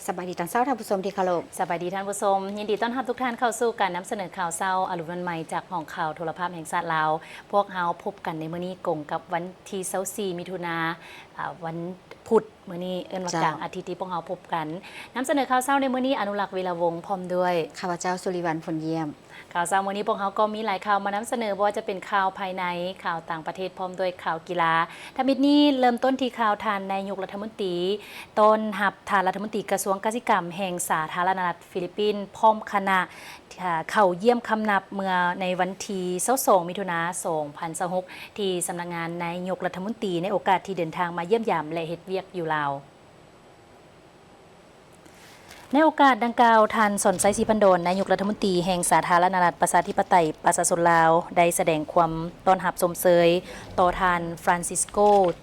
ສະບາຍດີຕອນເຊົ້າທ່ານຜູ້ຊົມທີ່ເຄົາລົບ. ສະບາຍດີທ່ານຜູ້ຊົມ, ຍິນດີຕ້ອນຮັບທຸກທ່ານເຂົ້າສູ່ການນຳສະເໜີຂ່າວເຊົ້າອາລຸນວັນໃໝ່ຈາກຫ້ອງຂ່າວໂທລະພາບແຫ່ງຊາດລາວ. ພວກເຮົາພົບກັນໃນມື້ນີ້ກົງກັບວັນທີຊາວສີ່ ມິຖຸນາ, ອາ, ວັນພຸດ. ມື້ນີ້ເອີ້ນວ່າ ເຈົ້າ ກາງອາທິດທີ່ພວກເຮົາພົບກັນ. ນຳສະເໜີຂ່າວເຊົ້າໃນມື້ນີ້ ອະນຸລັກ ວິລະວົງ ພ້ອມດ້ວຍ ຂ້າພະເຈົ້າ ສຸລິວັນ ພົນຢ້ຽມ. ຂ່າວເຊົ້າມື້ນີ້ພວກເຮົາກໍມີຫຼາຍຂ່າວມານຳສະເໜີ, ບໍ່ວ່າຈະເປັນຂ່າວພາຍໃນ, ຂ່າວຕ່າງປະເທດ ພ້ອມດ້ວຍຂ່າວກິລາ. ທຳອິດນີ້ເລີ່ມຕົ້ນທີ່ຂ່າວທ່ານນາຍົກລັດຖະມົນຕີ ຕ້ອນຮັບທ່ານລັດຖະມົນຕີກະຊວງກະສິກຳແຫ່ງສາທາລະນະລັດຟີລິບປິນ ພ້ອມຄະນະ ເຂົ້າຢ້ຽມຄຳນັບເມື່ອໃນວັນທີຊາວສອງ ມິຖຸນາ ສອງພັນຊາວຫົກ ທີ່ສຳນັກງານນາຍົກລັດຖະມົນຕີ ໃນໂອກາດທີ່ເດີນທາງມາຢ້ຽມຢາມ ແລະ ເຮັດວຽກຢູ່ລາວ. ໃນໂອກາດດັ່ງກ່າວ, ທ່ານ ສອນໄຊ ສີພັນດອນ ນາຍົກລັດຖະມົນຕີແຫ່ງສາທາລະນະລັດ ປະຊາທິປະໄຕ ປະຊາຊົນລາວ ໄດ້ສະແດງຄວາມຕ້ອນຮັບຊົມເຊີຍຕໍ່ທ່ານ ຟຣານຊິສໂກ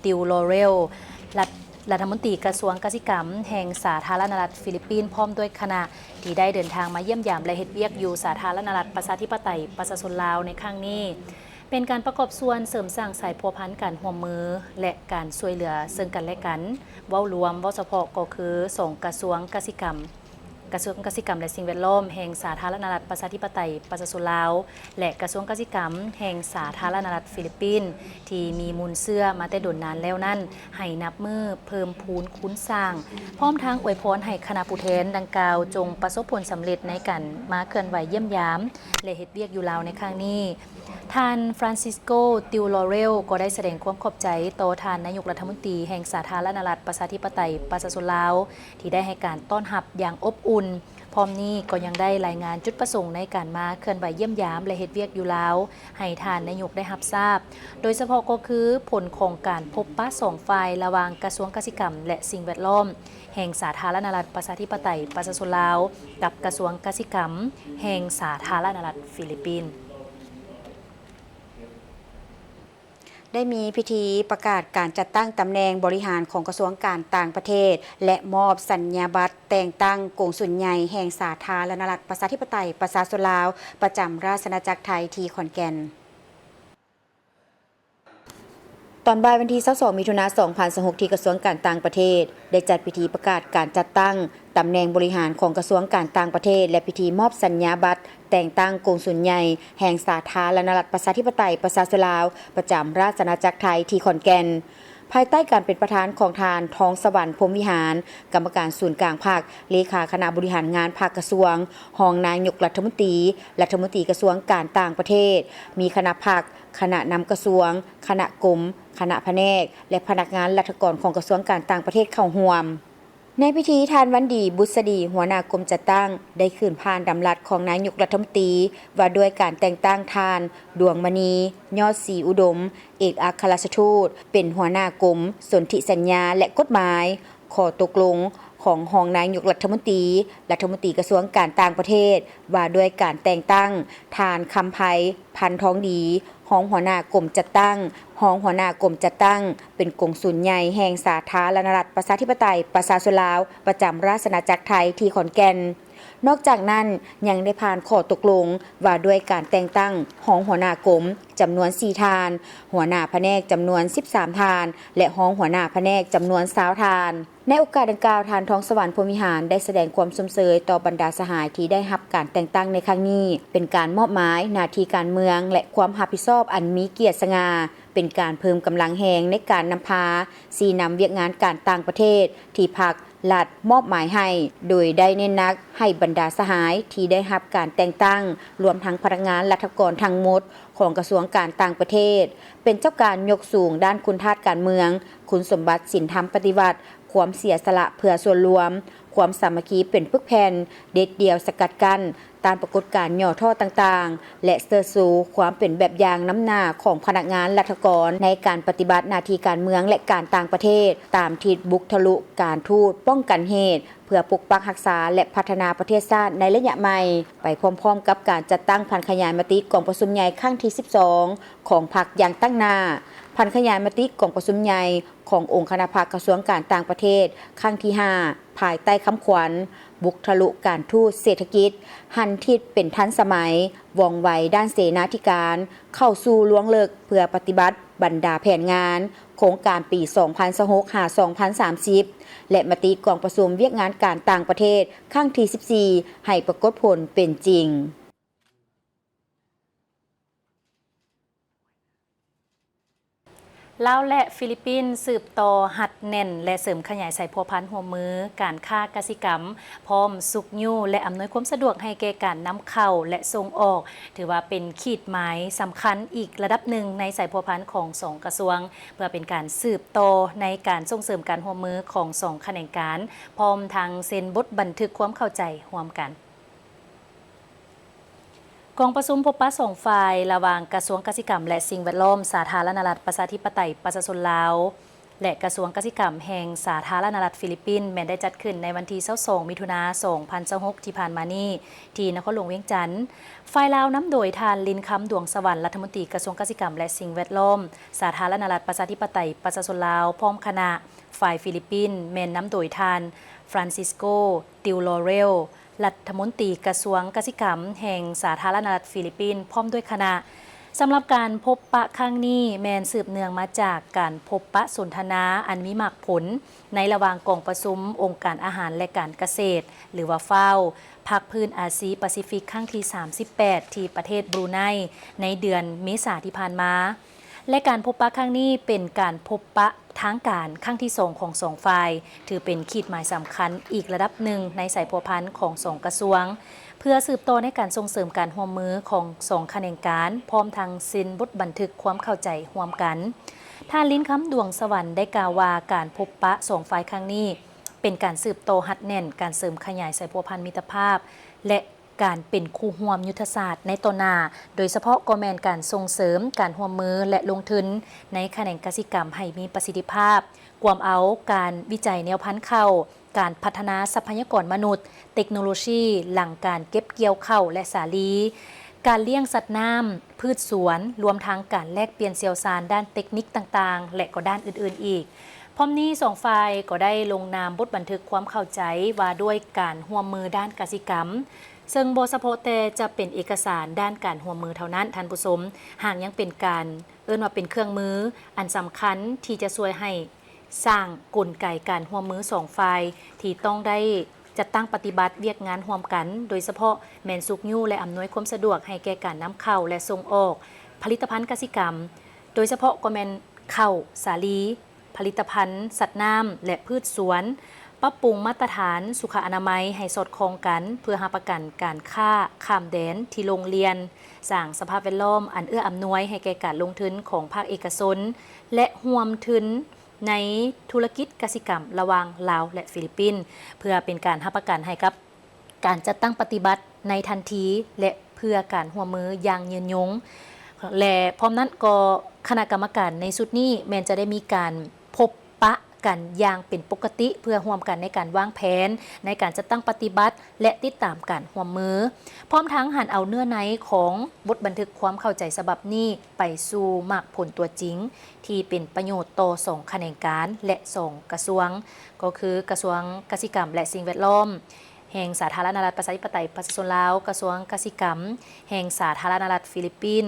ຕິວ ລໍເຣວ ລັດ ລັດຖະມົນຕີກະຊວງກະສິກຳແຫ່ງສາທາລະນະລັດຟີລິບປິນ ພ້ອມດ້ວຍຄະນະ ທີ່ໄດ້ເດີນທາງມາຢ້ຽມຢາມ ແລະ ເຮັດວຽກຢູ່ສາທາລະນະລັດ ປະຊາທິປະໄຕ ປະຊາຊົນລາວ ໃນຄັ້ງນີ້. ເປັນການປະກອບສ່ວນເສີມສ້າງສາຍພົວພັນການຮ່ວມມື ແລະ ການຊ່ວຍເຫຼືອເຊິ່ງກັນແລະກັນ. ເວົ້າລວມ, ເວົ້າສະເພາະກໍຄືສອງກະຊວງກະສິກຳ, ກະຊວງກະສິກຳ ແລະ ສິ່ງແວດລ້ອມແຫ່ງສາທາລະນະລັດ ປະຊາທິປະໄຕ ປະຊາຊົນລາວ ແລະ ກະຊວງກະສິກຳແຫ່ງສາທາລະນະລັດຟີລິບປິນ ທີ່ມີມູນເຊື້ອມາແຕ່ດົນນານແລ້ວນັ້ນ ໃຫ້ນັບມື້ເພີ່ມພູນຄູນສ້າງ, ພ້ອມທັງອວຍພອນໃຫ້ຄະນະຜູ້ແທນດັ່ງກ່າວຈົ່ງປະສົບຜົນສຳເລັດໃນການມາເຄື່ອນໄຫວຢ້ຽມຢາມ ແລະ ເຮັດວຽກຢູ່ລາວໃນຄັ້ງນີ້. ທ່ານ ຟຣານຊິສໂກ ຕິວ ລໍເຣວ ກໍໄດ້ສະແດງຄວາມຂອບໃຈຕໍ່ທ່ານນາຍົກລັດຖະມົນຕີແຫ່ງສາທາລະນະລັດ ປະຊາທິປະໄຕ ປະຊາຊົນລາວ ທີ່ໄດ້ໃຫ້ການຕ້ອນຮັບຢ່າງອົບອຸ່ນ. ພ້ອມນີ້ກໍຍັງໄດ້ລາຍງານຈຸດປະສົງໃນການມາເຄື່ອນໄຫວຢ້ຽມຢາມ ແລະ ເຮັດວຽກຢູ່ລາວ ໃຫ້ທ່ານນາຍົກໄດ້ຮັບຊາບ, ໂດຍສະເພາະກໍຄືຜົນຂອງການພົບປະສອງຝ່າຍລະຫວ່າງກະຊວງກະສິກຳ ແລະ ສິ່ງແວດລ້ອມແຫ່ງສາທາລະນະລັດ ປະຊາທິປະໄຕ ປະຊາຊົນລາວ ກັບກະຊວງກະສິກຳແຫ່ງສາທາລະນະລັດຟີລິບປິນ. ໄດ້ມີພິທີປະກາດການຈັດຕັ້ງຕຳແໜ່ງບໍລິຫານຂອງກະຊວງການຕ່າງປະເທດ ແລະ ມອບສັນຍາບັດແຕ່ງຕັ້ງກົງສຸນໃຫຍ່ແຫ່ງສາທາລະນະລັດ ປະຊາທິປະໄຕ ປະຊາຊົນລາວ ປະຈຳລາຊະອານາຈັກໄທທີ່ຂອນແກ່ນ. ຕອນບ່າຍວັນທີຊາວສອງ ມິຖຸນາ ສອງພັນຊາວຫົກ ທີ່ກະຊວງການຕ່າງປະເທດ ໄດ້ຈັດພິທີປະກາດການຈັດຕັ້ງຕຳແໜ່ງບໍລິຫານຂອງກະຊວງການຕ່າງປະເທດ ແລະ ພິທີມອບສັນຍາບັດແຕ່ງຕັ້ງກົງສຸນໃຫຍ່ແຫ່ງສາທາລະນະລັດ ປະຊາທິປະໄຕ ປະຊາຊົນລາວ ປະຈຳລາຊະອານາຈັກໄທທີ່ຂອນແກ່ນ. ພາຍໃຕ້ການເປັນປະທານຂອງທ່ານ ທອງສະຫວັນ ພົມວິຫານ ກຳມະການສູນກາງພັກ, ເລຂາຄະນະບໍລິຫານງານພັກກະຊວງ, ຮອງນາຍົກລັດຖະມົນຕີ, ລັດຖະມົນຕີກະຊວງການຕ່າງປະເທດ, ມີຄະນະພັກ, ຄະນະນຳກະຊວງ, ຄະນະກົມ, ຄະນະພະແນກ ແລະ ພະນັກງານລັດຖະກອນຂອງກະຊວງການຕ່າງປະເທດເຂົ້າຮ່ວມ. ໃນພິທີ, ທ່ານ ວັນດີ ບຸດສະດີ ຫົວໜ້າກົມຈັດຕັ້ງ ໄດ້ຂຶ້ນຜ່ານດຳລັດຂອງນາຍົກລັດຖະມົນຕີ ວ່າດ້ວຍການແຕ່ງຕັ້ງທ່ານ ດວງມະນີ ຍອດສີອຸດົມ ເອກອັກຄະລັດຖະທູດ ເປັນຫົວໜ້າກົມສົນທິສັນຍາ ແລະ ກົດໝາຍ, ຂໍ້ຕົກລົງຂອງຮອງນາຍົກລັດຖະມົນຕີ, ລັດຖະມົນຕີກະຊວງການຕ່າງປະເທດ ວ່າດ້ວຍການແຕ່ງຕັ້ງທ່ານ ຄຳໄພ ພັນທອງດີ ຮອງຫົວໜ້າກົມຈັດຕັ້ງ, ຮອງຫົວໜ້າກົມຈັດຕັ້ງ ເປັນກົງສຸນໃຫຍ່ແຫ່ງສາທາລະນະລັດ ປະຊາທິປະໄຕ ປະຊາຊົນລາວ ປະຈຳລາຊະອານາຈັກໄທທີ່ຂອນແກ່ນ. ນອກຈາກນັ້ນ, ຍັງໄດ້ຜ່ານຂໍ້ຕົກລົງວ່າດ້ວຍການແຕ່ງຕັ້ງຮອງຫົວໜ້າກົມຈຳນວນສີ່ທ່ານ, ຫົວໜ້າພະແນກຈຳນວນສິບສາມທ່ານ ແລະ ຮອງຫົວໜ້າພະແນກຈຳນວນຊາວທ່ານ. ໃນໂອກາດດັ່ງກ່າວ, ທ່ານ ທອງສະຫວັນ ພົມວິຫານ ໄດ້ສະແດງຄວາມຊົມເຊີຍຕໍ່ບັນດາສະຫາຍທີ່ໄດ້ຮັບການແຕ່ງຕັ້ງໃນຄັ້ງນີ້, ເປັນການມອບໝາຍໜ້າທີ່ການເມືອງ ແລະ ຄວາມຮັບຜິດຊອບອັນມີກຽດສະຫງ່າ, ເປັນການເພີ່ມກຳລັງແຮງໃນການນຳພາຊີ້ນຳວຽກງານການຕ່າງປະເທດທີ່ພັກ ລັດມອບໝາຍໃຫ້, ໂດຍໄດ້ເນັ້ນໜັກໃຫ້ບັນດາສະຫາຍທີ່ໄດ້ຮັບການແຕ່ງຕັ້ງ, ລວມທັງພະນັກງານລັດຖະກອນທັງໝົດຂອງກະຊວງການຕ່າງປະເທດ, ເປັນເຈົ້າການຍົກສູງດ້ານຄຸນທາດການເມືອງ, ຄຸນສົມບັດສິນທຳປະຕິວັດ, ຄວາມເສຍສະຫຼະເພື່ອສ່ວນລວມ, ຄວາມສາມັກຄີເປັນປຶກແຜ່ນ, ເດັດດ່ຽວສະກັດກັ້ນ ຕ້ານປາກົດການຫຍໍ້ທໍ້ຕ່າງໆ ແລະ ເຊີດຊູຄວາມເປັນແບບຢ່າງນຳໜ້າຂອງພະນັກງານລັດຖະກອນໃນການປະຕິບັດໜ້າທີ່ການເມືອງ ແລະ ການຕ່າງປະເທດ ຕາມທິດບຸກທະລຸການທູດປ້ອງກັນເຫດ ເພື່ອປົກປັກຮັກສາ ແລະ ພັດທະນາປະເທດຊາດໃນໄລຍະໃໝ່, ໄປພ້ອມໆກັບການຈັດຕັ້ງຜັນຂະຫຍາຍມະຕິກອງປະຊຸມໃຫຍ່ຄັ້ງທີສິບສອງຂອງພັກຢ່າງຕັ້ງໜ້າ, ຜັນຂະຫຍາຍມະຕິກອງປະຊຸມໃຫຍ່ ຂອງອົງຄະນະພັກກະຊວງການຕ່າງປະເທດຄັ້ງທີຫ້າ ພາຍໃຕ້ຄຳຂວັນ ບຸກທະລຸການທູດເສດຖະກິດ, ຫັນທິດເປັນທັນສະໄໝ, ວ່ອງໄວດ້ານເສນາທິການ, ເຂົ້າສູ່ລວງເລິກເພື່ອປະຕິບັດບັນດາແຜນງານ ໂຄງການປີສອງພັນຊາວຫົກ ຫາ ສອງພັນສາມສິບ ແລະ ມະຕິກອງປະຊຸມວຽກງານການຕ່າງປະເທດຄັ້ງທີສິບສີ່ ໃຫ້ປາກົດຜົນເປັນຈິງ. ລາວ ແລະ ຟີລິບປິນສືບຕໍ່ຮັດແໜ້ນ ແລະ ເສີມຂະຫຍາຍສາຍພົວພັນຮ່ວມມືການຄ້າກະສິກຳ, ພ້ອມຊຸກຍູ້ ແລະ ອຳນວຍຄວາມສະດວກໃຫ້ແກ່ການນຳເຂົ້າ ແລະ ສົ່ງອອກ, ຖືວ່າເປັນຂີດໝາຍສຳຄັນອີກລະດັບໜຶ່ງໃນສາຍພົວພັນຂອງສອງກະຊວງ, ເພື່ອເປັນການສືບຕໍ່ໃນການສົ່ງເສີມການຮ່ວມມືຂອງສອງຂະແໜງການ, ພ້ອມທັງເຊັນບົດບັນທຶກຄວາມເຂົ້າໃຈຮ່ວມກັນ. ກອງປະຊຸມພົບປະສອງຝ່າຍ ລະຫວ່າງກະຊວງກະສິກຳ ແລະ ສິ່ງແວດລ້ອມ ສາທາລະນະລັດ ປະຊາທິປະໄຕ ປະຊາຊົນລາວ ແລະ ກະຊວງກະສິກຳ ແຫ່ງສາທາລະນະລັດຟີລິບປິນ ແມ່ນໄດ້ຈັດຂຶ້ນໃນວັນທີຊາວສອງ ມິຖຸນາ ສອງພັນຊາວຫົກ ທີ່ຜ່ານມານີ້ ທີ່ນະຄອນຫຼວງວຽງຈັນ. ຝ່າຍລາວນຳໂດຍທ່ານ ລິນຄຳ ດວງສະຫວັນ ລັດຖະມົນຕີກະຊວງກະສິກຳ ແລະ ສິ່ງແວດລ້ອມ ສາທາລະນະລັດ ປະຊາທິປະໄຕ ປະຊາຊົນລາວ ພ້ອມຄະນະ. ຝ່າຍຟີລິບປິນແມ່ນນຳໂດຍທ່ານ ຟຣານຊິສໂກ ຕິວລໍເຣວ ລັດຖະມົນຕີກະຊວງກະສິກຳ ແຫ່ງສາທາລະນະລັດຟີລິບປິນ ພ້ອມດ້ວຍຄະນະ. ສຳລັບການພົບປະຄັ້ງນີ້ ແມ່ນສືບເນື່ອງມາຈາກການພົບປະສົນທະນາອັນມີໝາກຜົນ ໃນລະຫວ່າງກອງປະຊຸມອົງການອາຫານ ແລະ ການກະເສດ ຫຼືວ່າ ຟາວ ພາກພື້ນອາຊີປາຊີຟິກ ຄັ້ງທີສາມສິບແປດ ທີ່ປະເທດບຣູໄນ ໃນເດືອນເມສາທີ່ຜ່ານມາ. ແລະ ການພົບປະຄັ້ງນີ້ເປັນການພົບປະທາງການຄັ້ງທີສອງຂອງສອງຝ່າຍ, ຖືເປັນຂີດໝາຍສຳຄັນອີກລະດັບໜຶ່ງໃນສາຍພົວພັນຂອງສອງກະຊວງ, ເພື່ອສືບຕໍ່ໃນການສົ່ງເສີມການຮ່ວມມືຂອງສອງຂະແໜງການ, ພ້ອມທັງເຊັນບົດບັນທຶກຄວາມເຂົ້າໃຈຮ່ວມກັນ. ທ່ານ ລິນຄຳ ດວງສະຫວັນ ໄດ້ກ່າວວ່າ ການພົບປະສອງຝ່າຍຄັ້ງນີ້ ເປັນການສືບຕໍ່ຮັດແໜ້ນການເສີມຂະຫຍາຍສາຍພົວພັນມິດຕະພາບ ແລະ ການເປັນຄູ່ຮ່ວມຍຸດທະສາດໃນຕໍ່ໜ້າ, ໂດຍສະເພາະກໍແມ່ນການສົ່ງເສີມການຮ່ວມມື ແລະ ລົງທຶນໃນຂະແໜງກະສິກຳໃຫ້ມີປະສິດທິພາບ, ກວມເອົາການວິໄຈແນວພັນເຂົ້າ, ການພັດທະນາຊັບພະຍາກອນມະນຸດ, ເຕັກໂນໂລຊີຫຼັງການເກັບກ່ຽວເຂົ້າ ແລະ ສາລີ, ການລ້ຽງສັດນ້ຳ, ພືດສວນ, ລວມທັງການແລກປ່ຽນຊ່ຽວຊານດ້ານເຕັກນິກຕ່າງໆ ແລະ ກໍດ້ານອື່ນໆອີກ. ພ້ອມນີ້ ສອງຝ່າຍກໍໄດ້ລົງນາມບົດບັນທຶກຄວາມເຂົ້າໃຈວ່າດ້ວຍການຮ່ວມມືດ້ານກະສິກຳ, ເຊິ່ງບໍ່ສະເພາະແຕ່ຈະເປັນເອກະສານດ້ານການຮ່ວມມືເທົ່ານັ້ນ, ທ່ານຜູ້ຊົມ, ຫາກຍັງເປັນການ ເອີ້ນວ່າເປັນເຄື່ອງມືອັນສຳຄັນທີ່ຈະຊ່ວຍໃຫ້ສ້າງກົນໄກການຮ່ວມມືສອງຝ່າຍ ທີ່ຕ້ອງໄດ້ຈັດຕັ້ງປະຕິບັດວຽກງານຮ່ວມກັນ, ໂດຍສະເພາະແມ່ນຊຸກຍູ້ ແລະ ອຳນວຍຄວາມສະດວກໃຫ້ແກ່ການນຳເຂົ້າ ແລະ ສົ່ງອອກຜະລິດຕະພັນກະສິກຳ, ໂດຍສະເພາະກໍແມ່ນເຂົ້າ, ສາລີ, ຜະລິດຕະພັນສັດນ້ຳ ແລະ ພືດສວນ, ປັບປຸງມາດຕະຖານສຸຂະອະນາໄມໃຫ້ສອດຄ່ອງກັນ ເພື່ອຮັບປະກັນການຄ້າຂ້າມແດນທີ່ໂລ່ງລ່ຽນ, ສ້າງສະພາບແວດລ້ອມອັນເອື້ອອຳນວຍໃຫ້ແກ່ການລົງທຶນຂອງພາກເອກະຊົນ ແລະ ຮ່ວມທຶນໃນທຸລະກິດກະສິກຳລະຫວ່າງລາວ ແລະ ຟີລິບປິນ, ເພື່ອເປັນການຮັບປະກັນໃຫ້ກັບ ການຈັດຕັ້ງປະຕິບັດໃນທັນທີ ແລະ ເພື່ອການຮ່ວມມືຢ່າງຍືນຍົງ ແລະ ພ້ອມນັ້ນກໍຄະນະກຳມະການໃນຊຸດນີ້ແມ່ນຈະໄດ້ມີການພົບປະກັນຢ່າງເປັນປົກກະຕິ ເພື່ອຮ່ວມກັນໃນການວາງແຜນໃນການຈັດຕັ້ງປະຕິບັດ ແລະ ຕິດຕາມການຮ່ວມມື, ພ້ອມທັງຫັນເອົາເນື້ອໃນຂອງບົດບັນທຶກຄວາມເຂົ້າໃຈສະບັບນີ້ໄປສູ່ໝາກຜົນຕົວຈິງ ທີ່ເປັນປະໂຫຍດຕໍ່ສອງຂະແໜງການ ແລະ ສອງກະຊວງ, ກໍຄືກະຊວງກະສິກຳ ແລະ ສິ່ງແວດລ້ອມ ແຫ່ງສາທາລະນະລັດປະຊາທິປະໄຕປະຊາຊົນລາວ, ກະຊວງກະສິກຳ ແຫ່ງສາທາລະນະລັດຟີລິບປິນ.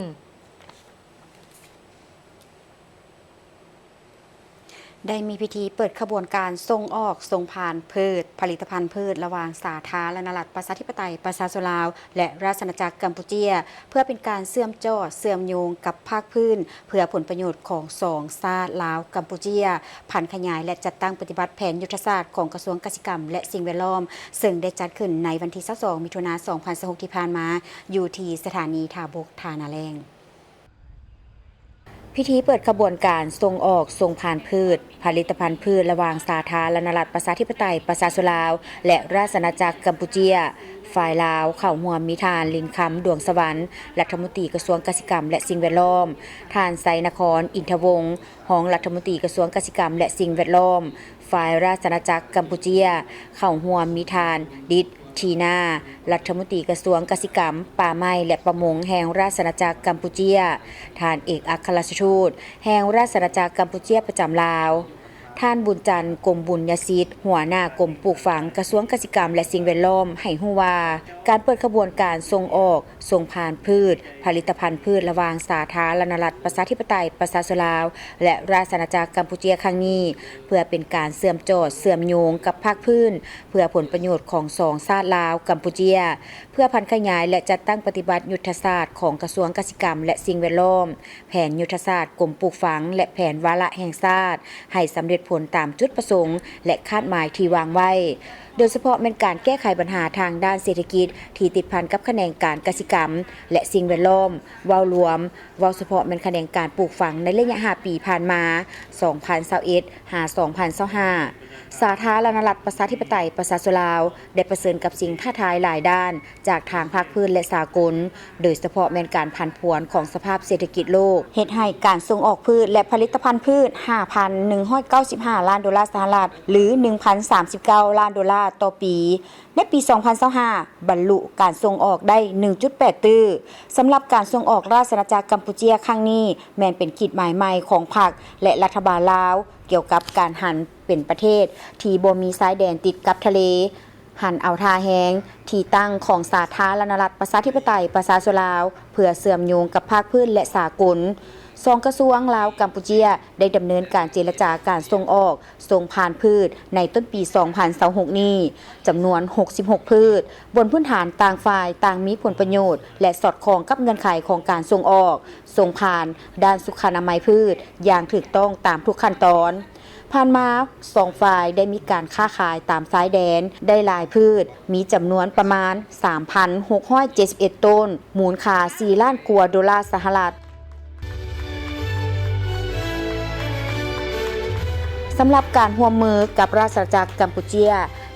ໄດ້ມີພິທີເປີດຂະບວນການສົ່ງອອກສົ່ງຜ່ານພືດ, ຜະລິດຕະພັນພືດ ລະຫວ່າງສາທາລະນະລັດປະຊາທິປະໄຕປະຊາຊົນລາວ ແລະ ລາຊະອານາຈັກກຳປູເຈຍ ເພື່ອເປັນການເຊື່ອມຈອດເຊື່ອມໂຍງກັບພາກພື້ນ ເພື່ອຜົນປະໂຫຍດຂອງສອງຊາດລາວ-ກຳປູເຈຍ, ຜັນຂະຫຍາຍ ແລະ ຈັດຕັ້ງປະຕິບັດແຜນຍຸດທະສາດຂອງກະຊວງກະສິກຳ ແລະ ສິ່ງແວດລ້ອມ, ເຊິ່ງໄດ້ຈັດຂຶ້ນໃນວັນທີຊາວສອງ ມິຖຸນາ ສອງພັນຊາວຫົກ ທີ່ຜ່ານມາ ຢູ່ທີ່ສະຖານີທ່າບົກ ທ່ານາແລ້ງ. ພິທີເປີດຂະບວນການສົ່ງອອກສົ່ງຜ່ານພືດ, ຜະລິດຕະພັນພືດ ລະຫວ່າງສາທາລະນະລັດປະຊາທິປະໄຕປະຊາຊົນລາວ ແລະ ລາຊະອານາຈັກກຳປູເຈຍ. ຝ່າຍລາວເຂົ້າຮ່ວມມີທ່ານ ລິນຄຳ ດວງສະຫວັນ ລັດຖະມົນຕີກະຊວງກະສິກຳ ແລະ ສິ່ງແວດລ້ອມ, ທ່ານ ໄຊນະຄອນ ອິນທະວົງ ຮອງລັດຖະມົນຕີກະຊວງກະສິກຳ ແລະ ສິ່ງແວດລ້ອມ. ຝ່າຍລາຊະອານາຈັກກຳປູເຈຍ ເຂົ້າຮ່ວມມີທ່ານ ດິດ ທີນາ ລັດຖະມົນຕີກະຊວງກະສິກຳ, ປ່າໄມ້ ແລະ ປະມົງແຫ່ງລາຊະອານາຈັກກຳປູເຈຍ, ທ່ານເອກອັກຄະລັດຖະທູດແຫ່ງລາຊະອານາຈັກກຳປູເຈຍປະຈຳລາວ, ທ່ານ ບຸນຈັນ ກົມບຸນຍະສິດ ຫົວໜ້າກົມປູກຝັງ ກະຊວງກະສິກຳ ແລະ ສິ່ງແວດລ້ອມ ໃຫ້ຮູ້ວ່າ ການເປີດຂະບວນການສົ່ງອອກ, ສົ່ງຜ່ານພືດ, ຜະລິດຕະພັນພືດ ລະຫວ່າງສາທາລະນະລັດ ປະຊາທິປະໄຕ ປະຊາຊົນລາວ ແລະ ລາຊະອານາຈັກກຳປູເຈຍຄັ້ງນີ້ ເພື່ອເປັນການເຊື່ອມຈອດ, ເຊື່ອມໂຍງກັບພາກພື້ນ ເພື່ອຜົນປະໂຫຍດຂອງສອງຊາດລາວ-ກຳປູເຈຍ ເພື່ອຜັນຂະຫຍາຍ ແລະ ຈັດຕັ້ງປະຕິບັດຍຸດທະສາດຂອງກະຊວງກະສິກຳ ແລະ ສິ່ງແວດລ້ອມ, ແຜນຍຸດທະສາດກົມປູກຝັງ ແລະ ແຜນວາລະແຫ່ງຊາດ ໃຫ້ສຳເລັດຜົນຕາມຈຸດປະສົງ ແລະ ຄາດໝາຍທີ່ວາງໄວ້, ໂດຍສະເພາະແມ່ນການແກ້ໄຂບັນຫາທາງດ້ານເສດຖະກິດທີ່ຕິດພັນກັບຂະແໜງການກະສິກຳ ແລະ ສິ່ງແວດລ້ອມ. ເວົ້າລວມ, ເວົ້າສະເພາະແມ່ນຂະແໜງການປູກຝັງໃນໄລຍະຫ້າປີຜ່ານມາ, ສອງພັນຊາວເອັດ ຫາ ສອງພັນຊາວຫ້າ ສາທາລະນະລັດ ປະຊາທິປະໄຕ ປະຊາຊົນລາວ ໄດ້ປະເຊີນກັບສິ່ງທ້າທາຍຫຼາຍດ້ານ ຈາກທາງພາກພື້ນ ແລະ ສາກົນ, ໂດຍສະເພາະແມ່ນການຜັນຜວນຂອງສະພາບເສດຖະກິດໂລກ ເຮັດໃຫ້ການສົ່ງອອກພືດ ແລະ ຜະລິດຕະພັນພືດ ຫ້າພັນໜຶ່ງຮ້ອຍເກົ້າສິບຫ້າລ້ານໂດລາສະຫະລັດ ຫຼື ໜຶ່ງພັນສາມສິບເກົ້າລ້ານໂດລາຕໍ່ປີ, ໃນປີສອງພັນຊາວຫ້າ ບັນລຸການສົ່ງອອກໄດ້ໜຶ່ງຈຸດແປດຕື້. ສຳລັບການສົ່ງອອກລາຊະອານາຈັກກຳປູເຈຍຄັ້ງນີ້ ແມ່ນເປັນຂີດໝາຍໃໝ່ຂອງພັກ ແລະ ລັດຖະບານລາວ ກ່ຽວກັບການຫັນເປັນປະເທດທີ່ບໍ່ມີຊາຍແດນຕິດກັບທະເລ, ຫັນເອົາທ່າແຮງທີ່ຕັ້ງຂອງສາທາລະນະລັດ ປະຊາທິປະໄຕ ປະຊາຊົນລາວ ເພື່ອເຊື່ອມໂຍງກັບພາກພື້ນ ແລະ ສາກົນ. ສອງກະຊວງລາວ-ກຳປູເຈຍ ໄດ້ດຳເນີນການເຈລະຈາການສົ່ງອອກ, ສົ່ງຜ່ານພືດໃນຕົ້ນປີສອງພັນຊາວຫົກນີ້ ຈຳນວນຫົກສິບຫົກພືດ, ບົນພື້ນຖານຕ່າງຝ່າຍຕ່າງມີຜົນປະໂຫຍດ ແລະ ສອດຄ່ອງກັບເງື່ອນໄຂຂອງການສົ່ງອອກ, ສົ່ງຜ່ານ, ດ້ານສຸຂະອະນາໄມພືດຢ່າງຖືກຕ້ອງຕາມທຸກຂັ້ນຕອນ. ຜ່ານມາ ສອງຝ່າຍໄດ້ມີການຄ້າຂາຍຕາມຊາຍແດນໄດ້ຫຼາຍພືດ, ມີຈຳນວນປະມານສາມພັນຫົກຮ້ອຍເຈັດສິບເອັດໂຕນ, ມູນຄ່າສີ່ລ້ານກວ່າໂດລາສະຫະລັດ. ສຳລັບການຮ່ວມມືກັບລາຊະອານາຈັກກຳປູເຈຍ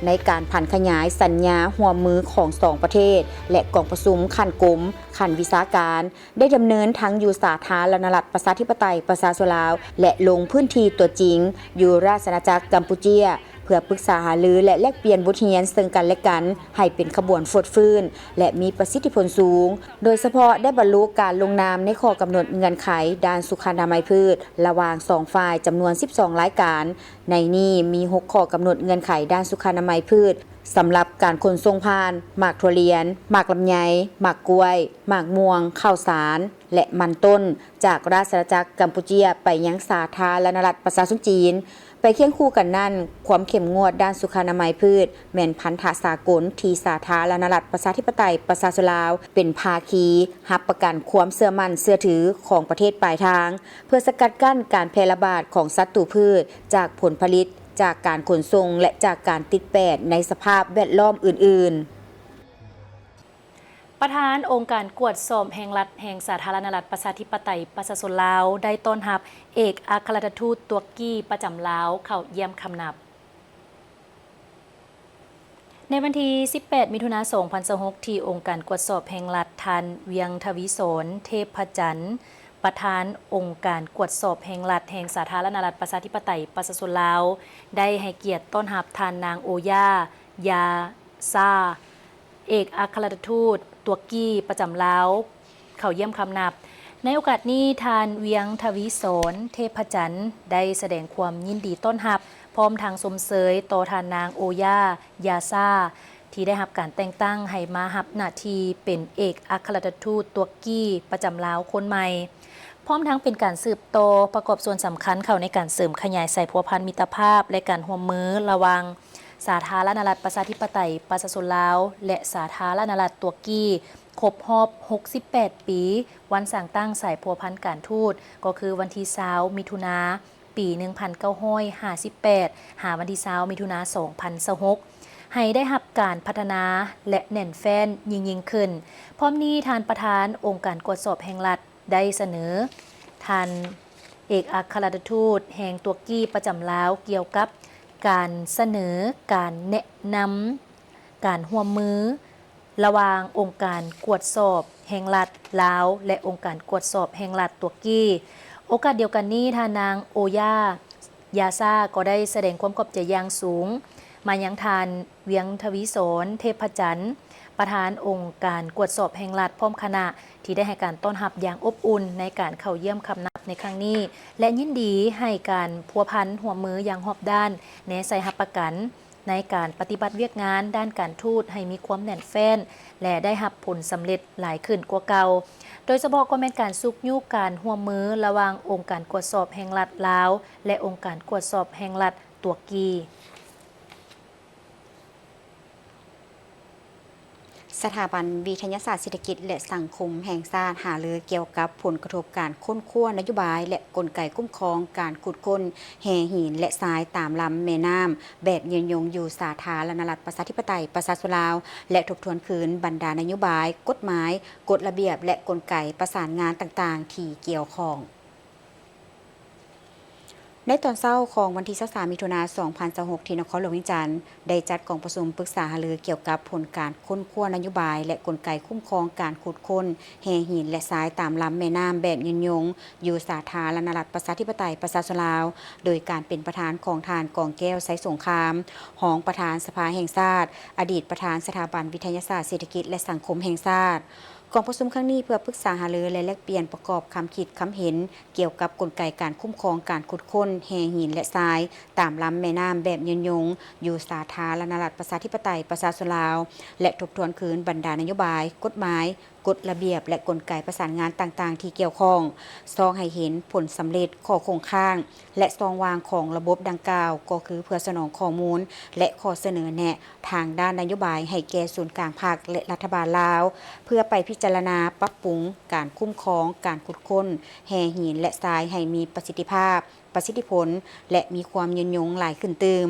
ໃນການຜັນຂະຫຍາຍສັນຍາຮ່ວມມືຂອງສອງປະເທດ ແລະ ກອງປະຊຸມຂັ້ນກົມ, ຂັ້ນວິຊາການ ໄດ້ດຳເນີນທັງຢູ່ສາທາລະນະລັດ ປະຊາທິປະໄຕ ປະຊາຊົນລາວ ແລະ ລົງພື້ນທີ່ຕົວຈິງຢູ່ລາຊະອານາຈັກກຳປູເຈຍ ເພື່ອປຶກສາຫາລື ແລະ ແລກປ່ຽນບົດຮຽນເຊິ່ງກັນ ແລະ ກັນ ໃຫ້ເປັນຂະບວນຟົດຟື້ນ ແລະ ມີປະສິດທິຜົນສູງ, ໂດຍສະເພາະໄດ້ບັນລຸການລົງນາມໃນຂໍ້ກຳນົດເງື່ອນໄຂດ້ານສຸຂະອະນາໄມພືດ ລະຫວ່າງສອງຝ່າຍຈຳນວນສິບສອງລາຍການ, ໃນນີ້ມີຫົກຂໍ້ກຳນົດເງື່ອນໄຂດ້ານສຸຂະອະນາໄມພືດ ສຳລັບການຂົນສົ່ງຜ່ານ ໝາກຖົ່ວລຽນ, ໝາກລຳໄຍ, ໝາກກ້ວຍ, ໝາກມ່ວງ, ເຂົ້າສານ ແລະ ມັນຕົ້ນ ຈາກລາຊະອານາຈັກກຳປູເຈຍໄປຍັງສາທາລະນະລັດປະຊາຊົນຈີນ. ໄປຄຽງຄູ່ກັນນັ້ນ, ຄວາມເຂັ້ມງວດດ້ານສຸຂະອະນາໄມພືດ ແມ່ນພັນທະສາກົນທີ່ສາທາລະນະລັດປະຊາທິປະໄຕປະຊາຊົນລາວ ເປັນພາຄີຮັບປະກັນຄວາມເຊື່ອໝັ້ນເຊື່ອຖືຂອງປະເທດປາຍທາງ ເພື່ອສະກັດກັ້ນການແຜ່ລະບາດຂອງສັດຕູພືດຈາກຜົນຜະລິດ, ຈາກການຂົນສົ່ງ ແລະ ຈາກການຕິດແປດໃນສະພາບແວດລ້ອມອື່ນໆ. ປະທານອົງການກວດສອບແຫ່ງລັດແຫ່ງສາທາລະນະລັດປະຊາທິປະໄຕປະຊາຊົນລາວ ໄດ້ຕ້ອນຮັບເອກອັກຄະລັດຖະທູດຕຸລະກີປະຈຳລາວເຂົ້າຢ້ຽມຄຳນັບ. ໃນວັນທີສິບແປດ ມິຖຸນາ ສອງພັນຊາວຫົກ ທີ່ອົງການກວດສອບແຫ່ງລັດ ທ່ານ ວຽງທະວີສອນ ເທບພະຈັນ ປະທານອົງການກວດສອບແຫ່ງລັດແຫ່ງສາທາລະນະລັດປະຊາທິປະໄຕປະຊາຊົນລາວ ໄດ້ໃຫ້ກຽດຕ້ອນຮັບທ່ານນາງ ໂອຢາ ຢາຊາ ເອກອັກຄະລັດຖະທູດຕຸລະກີປະຈຳລາວ ເຂົ້າຢ້ຽມຄຳນັບ. ໃນໂອກາດນີ້ ທ່ານ ວຽງທະວີສອນ ເທບພະຈັນ ໄດ້ສະແດງຄວາມຍິນດີຕ້ອນຮັບ ພ້ອມທັງຊົມເຊີຍຕໍ່ທ່ານນາງ ໂອຢາ ຢາຊາ ທີ່ໄດ້ຮັບການແຕ່ງຕັ້ງໃຫ້ມາຮັບໜ້າທີ່ເປັນເອກອັກຄະລັດຖະທູດຕຸລະກີປະຈຳລາວຄົນໃໝ່. ພ້ອມທັງເປັນການສືບຕໍ່ປະກອບສ່ວນສຳຄັນເຂົ້າໃນການເສີມຂະຫຍາຍສາຍພົວພັນມິດຕະພາບ ແລະ ການຮ່ວມມືລະຫວ່າງສາທາລະນະລັດປະຊາທິປະໄຕປະຊາຊົນລາວ ແລະ ສາທາລະນະລັດຕຸລະກີ ຄົບຮອບຫົກສິບແປດປີ ວັນສ້າງຕັ້ງສາຍພົວພັນການທູດ ກໍຄືວັນທີຊາວ ມິຖຸນາ ປີໜຶ່ງພັນເກົ້າຮ້ອຍຫ້າສິບແປດ ຫາວັນທີຊາວ ມິຖຸນາ ສອງພັນຊາວຫົກ ໃຫ້ໄດ້ຮັບການພັດທະນາ ແລະ ແໜ້ນແຟ້ນຍິ່ງໆຂຶ້ນ. ພ້ອມນີ້ ທ່ານປະທານອົງການກວດສອບແຫ່ງລັດ ໄດ້ສະເໜີທ່ານເອກອັກຄະລັດຖະທູດແຫ່ງຕຸລະກີປະຈຳລາວ ກ່ຽວກັບການສະເໜີການແນະນຳການຮ່ວມມືລະຫວ່າງອົງການກວດສອບແຫ່ງລັດລາວ ແລະ ອົງການກວດສອບແຫ່ງລັດຕຸລະກີ. ໂອກາດດຽວກັນນີ້ ທ່ານນາງ ໂອຢາ ຢາຊາ ກໍໄດ້ສະແດງຄວາມຂອບໃຈຢ່າງສູງມາຍັງທ່ານ ວຽງທະວີສອນ ເທບພະຈັນ ປະທານອົງການກວດສອບແຫ່ງລັດ ພ້ອມຄະນະ ທີ່ໄດ້ໃຫ້ການຕ້ອນຮັບຢ່າງອົບອຸ່ນໃນການເຂົ້າຢ້ຽມຄຳນັບ ໃນຄັ້ງນີ້ ແລະ ຍິນດີໃຫ້ການພົວພັນຮ່ວມມືຢ່າງຮອບດ້ານ, ແນໃສ່ຮັບປະກັນໃນການປະຕິບັດວຽກງານດ້ານການທູດໃຫ້ມີຄວາມແໜ້ນແຟ້ນ ແລະ ໄດ້ຮັບຜົນສຳເລັດຫຼາຍຂຶ້ນກວ່າເກົ່າ, ໂດຍສະເພາະກໍແມ່ນການຊຸກຍູ້ການຮ່ວມມືລະຫວ່າງອົງການກວດສອບແຫ່ງລັດລາວ ແລະ ອົງການກວດສອບແຫ່ງລັດຕຸລະກີ. ສະຖາບັນວິທະຍາສາດເສດຖະກິດ ແລະ ສັງຄົມແຫ່ງຊາດ ຫາລືກ່ຽວກັບຜົນກະທົບການຄົ້ນຄວ້ານະໂຍບາຍ ແລະ ກົນໄກຄຸ້ມຄອງການຂຸດຄົ້ນແຮ່ຫີນ ແລະ ຊາຍຕາມລຳແມ່ນ້ຳແບບຍືນຍົງຢູ່ສາທາລະນະລັດ ປະຊາທິປະໄຕ ປະຊາຊົນລາວ ແລະ ທົບທວນຄືນບັນດານະໂຍບາຍ, ກົດໝາຍ, ກົດລະບຽບ ແລະ ກົນໄກປະສານງານຕ່າງໆທີ່ກ່ຽວຂ້ອງ. ໃນຕອນເຊົ້າຂອງວັນທີຊາວສາມ ມິຖຸນາ ສອງພັນຊາວຫົກ ທີ່ນະຄອນຫຼວງວຽງຈັນ ໄດ້ຈັດກອງປະຊຸມປຶກສາຫາລືກ່ຽວກັບຜົນການຄົ້ນຄວ້ານະໂຍບາຍ ແລະ ກົນໄກຄຸ້ມຄອງການຂຸດຄົ້ນແຮ່ຫີນ ແລະ ຊາຍຕາມລຳແມ່ນ້ຳແບບຍືນຍົງ ຢູ່ສາທາລະນະລັດ ປະຊາທິປະໄຕ ປະຊາຊົນລາວ ໂດຍການເປັນປະທານຂອງທ່ານ ກອງແກ້ວ ໄຊສົງຄາມ ຮອງປະທານສະພາແຫ່ງຊາດ, ອະດີດປະທານສະຖາບັນວິທະຍາສາດເສດຖະກິດ ແລະ ສັງຄົມແຫ່ງຊາດ. ກອງປະຊຸມຄັ້ງນີ້ເພື່ອປຶກສາຫາລື ແລະ ແລກປ່ຽນປະກອບຄຳຄິດຄຳເຫັນ ກ່ຽວກັບກົນໄກການຄຸ້ມຄອງການຂຸດຄົ້ນແຮ່ຫີນ ແລະ ຊາຍຕາມລຳແມ່ນ້ຳແບບຍືນຍົງ ຢູ່ສາທາລະນະລັດ ປະຊາທິປະໄຕ ປະຊາຊົນລາວ ແລະ ທົບທວນຄືນບັນດານະໂຍບາຍ, ກົດໝາຍ, ກົດລະບຽບ ແລະ ກົນໄກປະສານງານຕ່າງໆທີ່ກ່ຽວຂ້ອງ, ສ່ອງໃຫ້ເຫັນຜົນສຳເລັດ, ຂໍ້ຄົງຄ້າງ ແລະ ຊ່ອງວ່າງຂອງລະບົບດັ່ງກ່າວ ກໍຄືເພື່ອສະໜອງຂໍ້ມູນ ແລະ ຂໍ້ສະເໜີແນະ ທາງດ້ານນະໂຍບາຍໃຫ້ແກ່ສູນກາງພັກ ແລະ ລັດຖະບານລາວ ເພື່ອໄປພິຈາລະນາປັບປຸງການຄຸ້ມຄອງການຂຸດຄົ້ນແຮ່ຫີນ ແລະ ຊາຍໃຫ້ມີປະສິດທິພາບ, ປະສິດທິຜົນ ແລະ ມີຄວາມຍືນຍົງຫຼາຍຂຶ້ນຕື່ມ.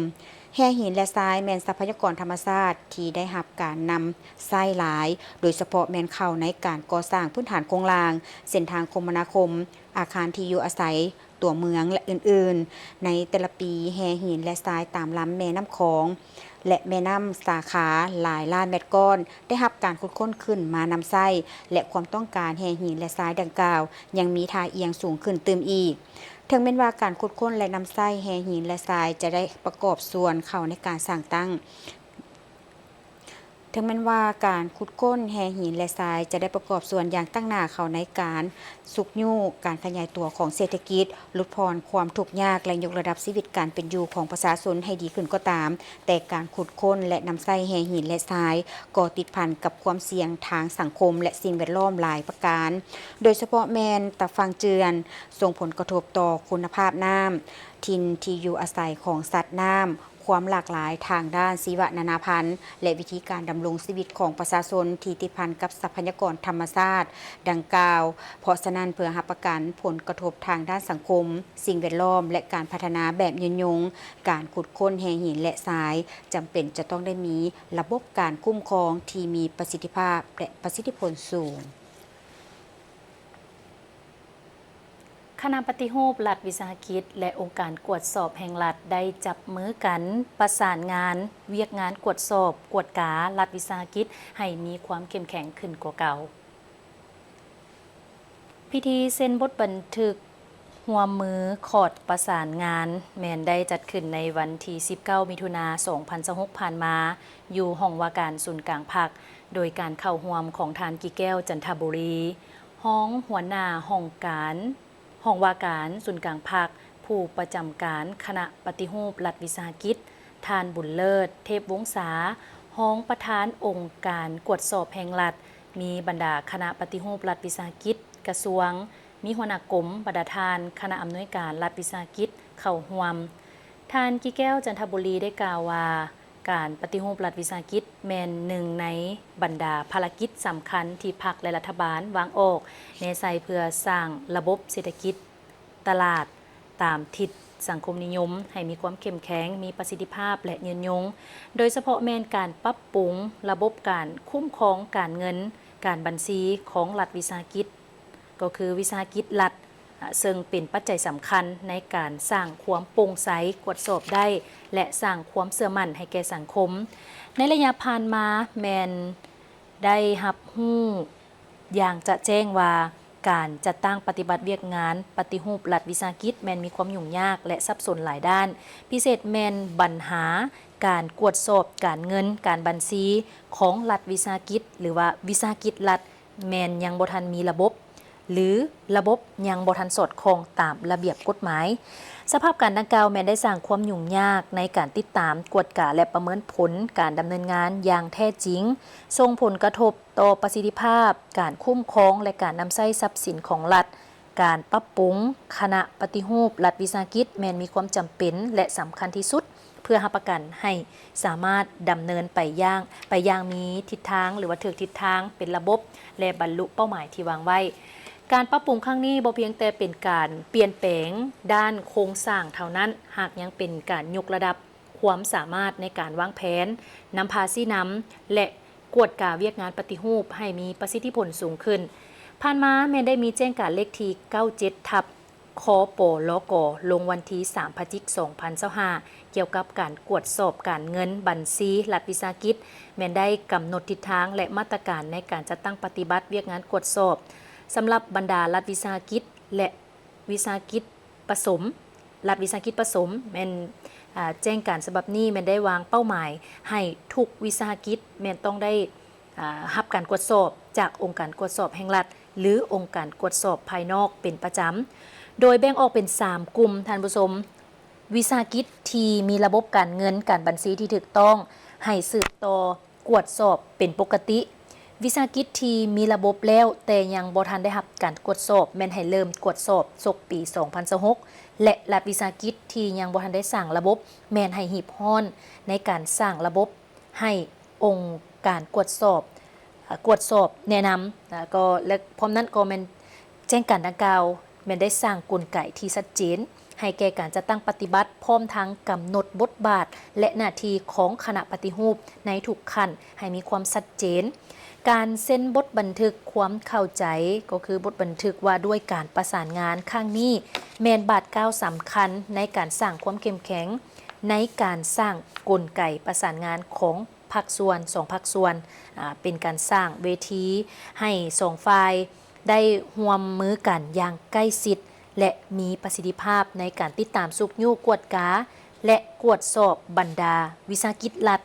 ແຮ່ຫີນ ແລະ ຊາຍແມ່ນຊັບພະຍາກອນທຳມະຊາດທີ່ໄດ້ຮັບການນຳໃຊ້ຫຼາຍ, ໂດຍສະເພາະແມ່ນເຂົ້າໃນການກໍ່ສ້າງພື້ນຖານໂຄງລ່າງ, ເສັ້ນທາງຄົມມະນາຄົມ, ອາຄານທີ່ຢູ່ອາໄສ, ຕົວເມືອງ ແລະ ອື່ນໆ. ໃນແຕ່ລະປີ, ແຮ່ຫີນ ແລະ ຊາຍຕາມລຳແມ່ນ້ຳຂອງ ແລະ ແມ່ນ້ຳສາຂາຫຼາຍລ້ານແມັດກ້ອນ ໄດ້ຮັບການຂຸດຄົ້ນຂຶ້ນມານຳໃຊ້ ແລະ ຄວາມຕ້ອງການແຮ່ຫີນ ແລະ ຊາຍດັ່ງກ່າວ ຍັງມີທ່າອ່ຽງສູງຂຶ້ນຕື່ມອີກ. ເຖິງແມ່ນວ່າການຂຸດຄົ້ນ ແລະ ນຳໃຊ້ແຮ່ຫີນ ແລະ ຊາຍຈະໄດ້ປະກອບສ່ວນເຂົ້າໃນການສ້າງຕັ້ງ ເຖິງແມ່ນວ່າການຂຸດຄົ້ນແຮ່ຫີນ ແລະ ຊາຍຈະໄດ້ປະກອບສ່ວນຢ່າງຕັ້ງໜ້າເຂົ້າໃນການຊຸກຍູ້ການຂະຫຍາຍຕົວຂອງເສດຖະກິດ, ຫຼຸດຜ່ອນຄວາມທຸກຍາກ ແລະ ຍົກລະດັບຊີວິດການເປັນຢູ່ຂອງປະຊາຊົນໃຫ້ດີຂຶ້ນກໍຕາມ, ແຕ່ການຂຸດຄົ້ນ ແລະ ນຳໃຊ້ແຮ່ຫີນ ແລະ ຊາຍກໍຕິດພັນກັບຄວາມສ່ຽງທາງສັງຄົມ ແລະ ສິ່ງແວດລ້ອມຫຼາຍປະການ, ໂດຍສະເພາະແມ່ນຕາຝັ່ງເຈື່ອນ, ສົ່ງຜົນກະທົບຕໍ່ຄຸນນະພາບນ້ຳ, ຖິ່ນທີ່ຢູ່ອາໄສຂອງສັດນ້ຳ, ຄວາມຫຼາກຫຼາຍທາງດ້ານຊີວະນານາພັນ ແລະ ວິທີການດຳລົງຊີວິດຂອງປະຊາຊົນທີ່ຕິດພັນກັບຊັບພະຍາກອນທຳມະຊາດດັ່ງກ່າວ. ເພາະສະນັ້ນ, ເພື່ອຮັບປະກັນຜົນກະທົບທາງດ້ານສັງຄົມ, ສິ່ງແວດລ້ອມ ແລະ ການພັດທະນາແບບຍືນຍົງ, ການຂຸດຄົ້ນແຮ່ຫີນ ແລະ ຊາຍ ຈຳເປັນຈະຕ້ອງໄດ້ມີລະບົບການຄຸ້ມຄອງທີ່ມີປະສິດທິພາບ ແລະ ປະສິດທິຜົນສູງ. ຄະນະປະຕິຮູບລັດວິສາຫະກິດ ແລະ ອົງການກວດສອບແຫ່ງລັດ ໄດ້ຈັບມືກັນປະສານງານວຽກງານກວດສອບ, ກວດກາລັດວິສາຫະກິດໃຫ້ມີຄວາມເຂັ້ມແຂງຂຶ້ນກວ່າເກົ່າ. ພິທີເຊັນບົດບັນທຶກຮ່ວມມືຂອດປະສານງານ ແມ່ນໄດ້ຈັດຂຶ້ນໃນວັນທີສິບເກົ້າ ມິຖຸນາ ສອງພັນຊາວຫົກ ຜ່ານມາ ຢູ່ຫ້ອງວ່າການສູນກາງພັກ ໂດຍການເຂົ້າຮ່ວມຂອງທ່ານ ກິແກ້ວ ຈັນທະບູລີ ຮອງຫົວໜ້າຫ້ອງການ ຫ້ອງວ່າການສູນກາງພັກ, ຜູ້ປະຈຳການຄະນະປະຕິຮູບລັດວິສາຫະກິດ, ທ່ານ ບຸນເລີດ ເທບວົງສາ ຮອງປະທານອົງການກວດສອບແຫ່ງລັດ, ມີບັນດາຄະນະປະຕິຮູບລັດວິສາຫະກິດ, ກະຊວງ, ມີຫົວໜ້າກົມ, ບັນດາທ່ານຄະນະອຳນວຍການລັດວິສາຫະກິດເຂົ້າຮ່ວມ. ທ່ານ ກິແກ້ວ ຈັນທະບູລີ ໄດ້ກ່າວວ່າ, ການປະຕິຮູບລັດວິສາຫະກິດແມ່ນໜຶ່ງໃນບັນດາພາລະກິດສຳຄັນທີ່ພັກ ແລະ ລັດຖະບານວາງອອກແນໃສ່ເພື່ອສ້າງລະບົບເສດຖະກິດຕະຫຼາດຕາມທິດສັງຄົມນິຍົມໃຫ້ມີຄວາມເຂັ້ມແຂງ, ມີປະສິດທິພາບ ແລະ ຍືນຍົງ, ໂດຍສະເພາະແມ່ນການປັບປຸງລະບົບການຄຸ້ມຄອງການເງິນ, ການບັນຊີຂອງລັດວິສາຫະກິດ. ກໍຄືວິສາຫະກິດລັດ, ເຊິ່ງເປັນປັດໄຈສຳຄັນໃນການສ້າງຄວາມໂປ່ງໃສ, ກວດສອບໄດ້ ແລະ ສ້າງຄວາມເຊື່ອໝັ້ນໃຫ້ແກ່ສັງຄົມ. ໃນໄລຍະຜ່ານມາແມ່ນໄດ້ຮັບຮູ້ຢ່າງຈະແຈ້ງວ່າ ການຈັດຕັ້ງປະຕິບັດວຽກງານປະຕິຮູບລັດວິສາຫະກິດແມ່ນມີຄວາມຫຍຸ້ງຍາກ ແລະ ສັບສົນຫຼາຍດ້ານ, ພິເສດແມ່ນບັນຫາການກວດສອບການເງິນ, ການບັນຊີຂອງລັດວິສາຫະກິດ ຫຼືວ່າວິສາຫະກິດລັດ ແມ່ນຍັງບໍ່ທັນມີລະບົບ ຫຼືລະບົບຍັງບໍ່ທັນສອດຄ່ອງຕາມລະບຽບກົດໝາຍ. ສະພາບການດັ່ງກ່າວແມ່ນໄດ້ສ້າງຄວາມຫຍຸ້ງຍາກໃນການຕິດຕາມ, ກວດກາ ແລະ ປະເມີນຜົນການດຳເນີນງານຢ່າງແທ້ຈິງ, ສົ່ງຜົນກະທົບຕໍ່ປະສິດທິພາບການຄຸ້ມຄອງ ແລະ ການນຳໃຊ້ຊັບສິນຂອງລັດ. ການປັບປຸງຄະນະປະຕິຮູບລັດວິສາຫະກິດແມ່ນມີຄວາມຈຳເປັນ ແລະ ສຳຄັນທີ່ສຸດ ເພື່ອຮັບປະກັນໃຫ້ສາມາດດຳເນີນໄປຢ່າງ, ໄປຢ່າງມີທິດທາງ ຫຼືວ່າຖືກທິດທາງເປັນລະບົບ ແລະ ບັນລຸເປົ້າໝາຍທີ່ວາງໄວ້. ການປັບປຸງຄັ້ງນີ້ບໍ່ພຽງແຕ່ເປັນການປ່ຽນແປງດ້ານໂຄງສ້າງເທົ່ານັ້ນ, ຫາກຍັງເປັນການຍົກລະດັບຄວາມສາມາດໃນການວາງແຜນ, ນຳພາຊີ້ນຳ ແລະ ກວດກາວຽກງານປະຕິຮູບໃຫ້ມີປະສິດທິຜົນສູງຂຶ້ນ. ຜ່ານມາແມ່ນໄດ້ມີແຈ້ງການເລກທີເກົ້າເຈັດ ທັບ ຄປລກ ລົງວັນທີສາມ ພະຈິກ ສອງພັນຊາວຫ້າ ກ່ຽວກັບການກວດສອບການເງິນບັນຊີລັດວິສາຫະກິດ, ແມ່ນໄດ້ກຳນົດທິດທາງ ແລະ ມາດຕະການໃນການຈັດຕັ້ງປະຕິບັດວຽກງານກວດສອບສຳລັບບັນດາລັດວິສາຫະກິດ ແລະ ວິສາຫະກິດປະສົມ, ລັດວິສາຫະກິດປະສົມ. ແມ່ນ, ອາ, ແຈ້ງການສະບັບນີ້ແມ່ນໄດ້ວາງເປົ້າໝາຍໃຫ້ທຸກວິສາຫະກິດແມ່ນຕ້ອງໄດ້ ອາ, ຮັບການກວດສອບຈາກອົງການກວດສອບແຫ່ງລັດ ຫຼື ອົງການກວດສອບພາຍນອກເປັນປະຈຳ, ໂດຍແບ່ງອອກເປັນສາມກຸ່ມ, ທ່ານຜູ້ຊົມ. ວິສາຫະກິດທີ່ມີລະບົບການເງິນການບັນຊີທີ່ຖືກຕ້ອງ ໃຫ້ສືບຕໍ່ກວດສອບເປັນປົກກະຕິ. ວິສາຫະກິດທີ່ມີລະບົບແລ້ວ ແຕ່ຍັງບໍ່ທັນໄດ້ຮັບການກວດສອບ ແມ່ນໃຫ້ເລີ່ມກວດສອບສົກປີສອງພັນຊາວຫົກ ແລະ ລັດວິສາຫະກິດທີ່ຍັງບໍ່ທັນໄດ້ສ້າງລະບົບ ແມ່ນໃຫ້ຮີບຮ້ອນໃນການສ້າງລະບົບ ໃຫ້ອົງການກວດສອບ, ເອີ່, ກວດສອບແນະນຳ, ແລະ ກໍ ແລະ ພ້ອມນັ້ນກໍແມ່ນແຈ້ງການດັ່ງກ່າວແມ່ນໄດ້ສ້າງກົນໄກທີ່ຊັດເຈນໃຫ້ແກ່ການຈັດຕັ້ງປະຕິບັດ, ພ້ອມທັງກຳນົດບົດບາດ ແລະ ໜ້າທີ່ຂອງຄະນະປະຕິຮູບໃນທຸກຂັ້ນໃຫ້ມີຄວາມຊັດເຈນ. ການເຊັນບົດບັນທຶກຄວາມເຂົ້າໃຈ ກໍຄືບົດບັນທຶກວ່າດ້ວຍການປະສານງານຄັ້ງນີ້ ແມ່ນບາດກ້າວສຳຄັນໃນການສ້າງຄວາມເຂັ້ມແຂງ ໃນການສ້າງກົນໄກປະສານງານຂອງ ພາກສ່ວນ, ສອງພາກສ່ວນ, ອາ, ເປັນການສ້າງເວທີໃຫ້ສອງຝ່າຍໄດ້ຮ່ວມມືກັນຢ່າງໃກ້ຊິດ ແລະ ມີປະສິດທິພາບໃນການຕິດຕາມ, ຊຸກຍູ້, ກວດກາ ແລະ ກວດສອບບັນດາວິສາຫະກິດລັດ.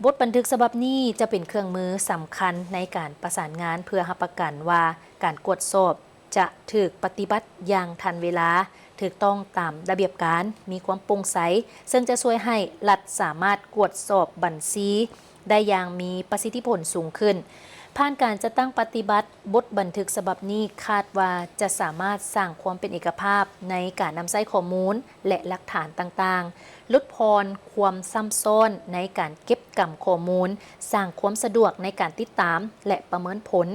ບົດບັນທຶກສະບັບນີ້ຈະເປັນເຄື່ອງມືສຳຄັນໃນການປະສານງານ ເພື່ອຮັບປະກັນວ່າການກວດສອບ ຈະຖືກປະຕິບັດຢ່າງທັນເວລາ, ຖືກຕ້ອງຕາມລະບຽບການ, ມີຄວາມໂປ່ງໃສ, ເຊິ່ງຈະຊ່ວຍໃຫ້ລັດສາມາດກວດສອບບັນຊີໄດ້ຢ່າງມີປະສິດທິຜົນສູງຂຶ້ນ. ຜ່ານການຈັດຕັ້ງປະຕິບັດ, ບົດບັນທຶກສະບັບນີ້ຄາດວ່າຈະສາມາດສ້າງຄວາມເປັນເອກະພາບໃນການນຳໃຊ້ຂໍ້ມູນ ແລະ ຫຼັກຖານຕ່າງໆ, ຫຼຸດຜ່ອນຄວາມຊ້ຳຊ້ອນໃນການເກັບກຳຂໍ້ມູນ, ສ້າງຄວາມສະດວກໃນການຕິດຕາມ ແລະ ປະເມີນຜົນ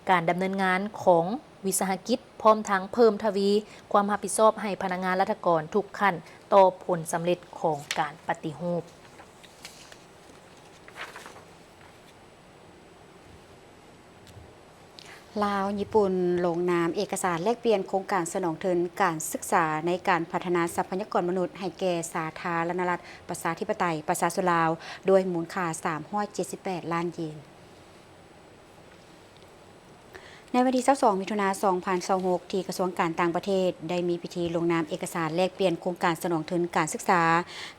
ການດຳເນີນງານຂອງ ວິສາຫະກິດ, ພ້ອມທັງເພີ່ມທະວີຄວາມຮັບຜິດຊອບໃຫ້ພະນັກງານລັດຖະກອນທຸກຂັ້ນຕໍ່ຜົນສຳເລັດຂອງການປະຕິຮູບ. ລາວ-ຍີ່ປຸ່ນ ລົງນາມເອກະສານແລກປ່ຽນໂຄງການສະໜອງທຶນການສຶກສາໃນການພັດທະນາຊັບພະຍາກອນມະນຸດໃຫ້ແກ່ສາທາລະນະລັດ ປະຊາທິປະໄຕ ປະຊາຊົນລາວ ດ້ວຍມູນຄ່າສາມຮ້ອຍເຈັດສິບແປດລ້ານເຢນ. ໃນວັນທີຊາວສອງ ມິຖຸນາ ສອງພັນຊາວຫົກ ທີ່ກະຊວງການຕ່າງປະເທດ ໄດ້ມີພິທີລົງນາມເອກະສານແລກປ່ຽນໂຄງການສະໜອງທຶນການສຶກສາ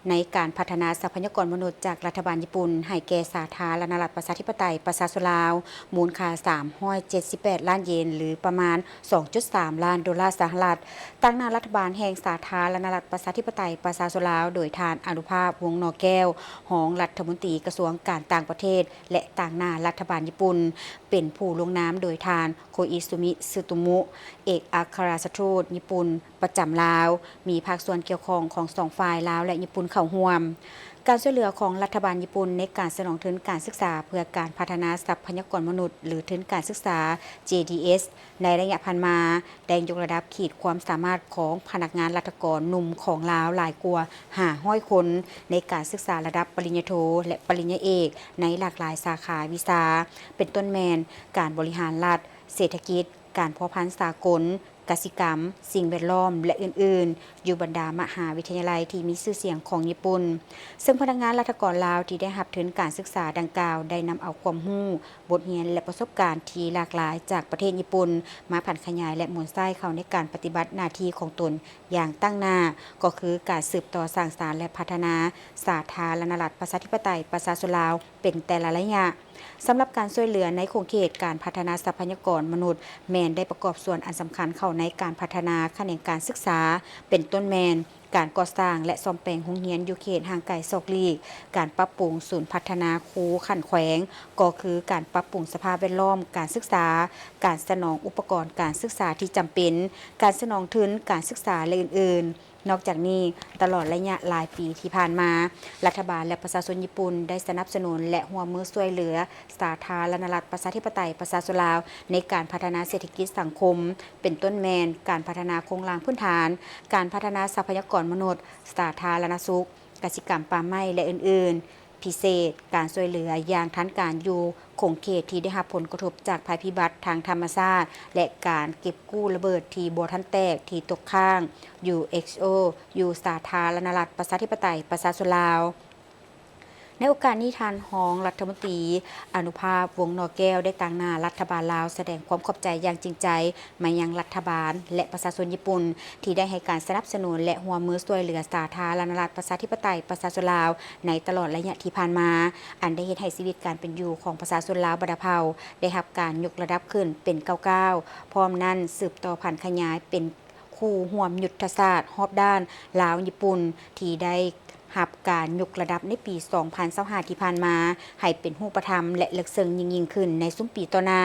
ໃນການພັດທະນາຊັບພະຍາກອນມະນຸດຈາກລັດຖະບານຍີ່ປຸ່ນ ໃຫ້ແກ່ສາທາລະນະລັດ ປະຊາທິປະໄຕ ປະຊາຊົນລາວ ມູນຄ່າສາມຮ້ອຍເຈັດສິບແປດລ້ານເຢນ ຫຼື ປະມານສອງຈຸດສາມລ້ານໂດລາສະຫະລັດ. ຕາງໜ້າລັດຖະບານແຫ່ງສາທາລະນະລັດ ປະຊາທິປະໄຕ ປະຊາຊົນລາວ ໂດຍທ່ານ ອະນຸພາບ ວົງໜໍແກ້ວ ຮອງລັດຖະມົນຕີກະຊວງການຕ່າງປະເທດ ແລະ ຕາງໜ້າລັດຖະບານຍີ່ປຸ່ນ ເປັນຜູ້ລົງນາມໂດຍທ່ານ ໂຄອິຊູມິ ຊຶໂຕມຸ ເອກອັກຄະລັດຖະທູດຍີ່ປຸ່ນປະຈຳລາວ, ມີພາກສ່ວນກ່ຽວຂ້ອງຂອງສອງຝ່າຍ ລາວ ແລະ ຍີ່ປຸ່ນ ເຂົ້າຮ່ວມ. ການຊ່ວຍເຫຼືອຂອງລັດຖະບານຍີ່ປຸ່ນໃນການສະໜອງທຶນການສຶກສາເພື່ອການພັດທະນາຊັບພະຍາກອນມະນຸດ ຫຼື ທຶນການສຶກສາ ເຈດີເອສ ໃນໄລຍະຜ່ານມາ ໄດ້ຍົກລະດັບຂີດຄວາມສາມາດຂອງພະນັກງານລັດຖະກອນໜຸ່ມຂອງລາວຫຼາຍກວ່າຫ້າຮ້ອຍຄົນ ໃນການສຶກສາລະດັບປະລິນຍາໂທ ແລະ ປະລິນຍາເອກ ໃນຫຼາກຫຼາຍສາຂາວິຊາ ເປັນຕົ້ນແມ່ນ ການບໍລິຫານລັດ, ເສດຖະກິດ, ການພົວພັນສາກົນ, ກະສິກຳ, ສິ່ງແວດລ້ອມ ແລະ ອື່ນໆ ຢູ່ບັນດາມະຫາວິທະຍາໄລທີ່ມີຊື່ສຽງຂອງຍີ່ປຸ່ນ. ເຊິ່ງພະນັກງານລັດຖະກອນລາວທີ່ໄດ້ຮັບທຶນການສຶກສາດັ່ງກ່າວ ໄດ້ນຳເອົາຄວາມຮູ້, ບົດຮຽນ ແລະ ປະສົບການທີ່ຫຼາກຫຼາຍຈາກປະເທດຍີ່ປຸ່ນ ມາຜັນຂະຫຍາຍ ແລະ ໝູນໃຊ້ເຂົ້າໃນການປະຕິບັດໜ້າທີ່ຂອງຕົນຢ່າງຕັ້ງໜ້າ, ກໍຄືການສືບຕໍ່ສ້າງສານ ແລະ ພັດທະນາສາທາລະນະລັດ ປະຊາທິປະໄຕ ປະຊາຊົນລາວ ເປັນແຕ່ລະໄລຍະ. ສຳລັບການຊ່ວຍເຫຼືອໃນຂົງເຂດການພັດທະນາຊັບພະຍາກອນມະນຸດ ແມ່ນໄດ້ປະກອບສ່ວນອັນສຳຄັນເຂົ້າໃນການພັດທະນາຂະແໜງການສຶກສາ, ເປັນຕົ້ນແມ່ນ ການກໍ່ສ້າງ ແລະ ສ້ອມແປງໂຮງຮຽນຢູ່ເຂດຫ່າງໄກສອກຫຼີກ, ການປັບປຸງສູນພັດທະນາຄູຂັ້ນແຂວງ, ກໍຄືການປັບປຸງສະພາບແວດລ້ອມການສຶກສາ, ການສະໜອງອຸປະກອນການສຶກສາທີ່ຈຳເປັນ, ການສະໜອງທຶນການສຶກສາ ແລະ ອື່ນໆ. ນອກຈາກນີ້, ຕະຫຼອດໄລຍະຫຼາຍປີທີ່ຜ່ານມາ, ລັດຖະບານ ແລະ ປະຊາຊົນຍີ່ປຸ່ນໄດ້ສະໜັບສະໜູນ ແລະ ຮ່ວມມືຊ່ວຍເຫຼືອ ສາທາລະນະລັດ ປະຊາທິປະໄຕ ປະຊາຊົນລາວ ໃນການພັດທະນາເສດຖະກິດສັງຄົມ, ເປັນຕົ້ນແມ່ນການພັດທະນາໂຄງລ່າງພື້ນຖານ, ການພັດທະນາຊັບພະຍາກອນມະນຸດ, ສາທາລະນະສຸກ, ກະສິກຳ, ປ່າໄມ້ ແລະ ອື່ນໆ. ພິເສດ, ການຊ່ວຍເຫຼືອຢ່າງທັນການຢູ່ຂົງເຂດທີ່ໄດ້ຮັບຜົນກະທົບຈາກໄພພິບັດທາງທຳມະຊາດ ແລະ ການເກັບກູ້ລະເບີດທີ່ບໍ່ທັນແຕກທີ່ຕົກຄ້າງ ຢູເອັສໂອ ຢູ່ສາທາລະນະລັດ ປະຊາທິປະໄຕ ປະຊາຊົນລາວ. ໃນໂອກາດນີ້, ທ່ານຮອງລັດຖະມົນຕີ ອະນຸພາບ ວົງໜໍແກ້ວ ໄດ້ຕາງໜ້າລັດຖະບານລາວສະແດງຄວາມຂອບໃຈຢ່າງຈິງໃຈມາຍັງລັດຖະບານ ແລະ ປະຊາຊົນຍີ່ປຸ່ນ ທີ່ໄດ້ໃຫ້ການສະໜັບສະໜູນ ແລະ ຮ່ວມມືຊ່ວຍເຫຼືອສາທາລະນະລັດ ປະຊາທິປະໄຕ ປະຊາຊົນລາວ ໃນຕະຫຼອດໄລຍະທີ່ຜ່ານມາ, ອັນໄດ້ເຮັດໃຫ້ຊີວິດການເປັນຢູ່ຂອງປະຊາຊົນລາວບັນດາເຜົ່າ ໄດ້ຮັບການຍົກລະດັບຂຶ້ນເປັນກ້າວໆ, ພ້ອມນັ້ນສືບຕໍ່ຜັນຂະຫຍາຍເປັນຄູ່ຮ່ວມຍຸດທະສາດຮອບດ້ານລາວຍີ່ປຸ່ນ ທີ່ໄດ້ ຮັບການຍົກລະດັບໃນປີສອງພັນຊາວຫ້າທີ່ຜ່ານມາ ໃຫ້ເປັນຮູບປະທຳ ແລະ ເລິກເຊິ່ງຍິ່ງໆຂຶ້ນໃນຊຸມປີຕໍ່ໜ້າ.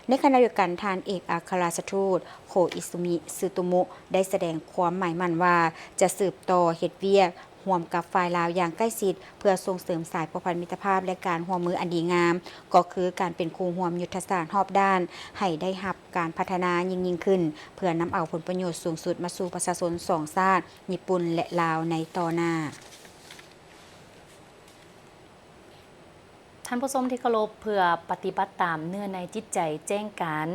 ໃນຂະນະດຽວກັນ, ທ່ານເອກອັກຄະລັດຖະທູດ ໂຄອິຊູມິ ຊືໂຕໂມະ ໄດ້ສະແດງຄວາມໝາຍໝັ້ນວ່າ ຈະສືບຕໍ່ເຮັດວຽກຮ່ວມກັບຝ່າຍລາວຢ່າງໃກ້ຊິດ ເພື່ອສົ່ງເສີມສາຍພົວພັນມິດຕະພາບ ແລະ ການຮ່ວມມືອັນດີງາມ, ກໍຄືການເປັນຄູ່ຮ່ວມຍຸດທະສາດຮອບດ້ານ ໃຫ້ໄດ້ຮັບການພັດທະນາຍິ່ງໆຂຶ້ນ ເພື່ອນຳເອົາຜົນປະໂຫຍດສູງສຸດມາສູ່ປະຊາຊົນສອງຊາດ ຍີ່ປຸ່ນ ແລະ ລາວ ໃນຕໍ່ໜ້າ. ທ່ານຜູ້ຊົມທີ່ເຄົາລົບ, ເພື່ອປະຕິບັດຕາມເນື້ອໃນຈິດໃຈແຈ້ງການ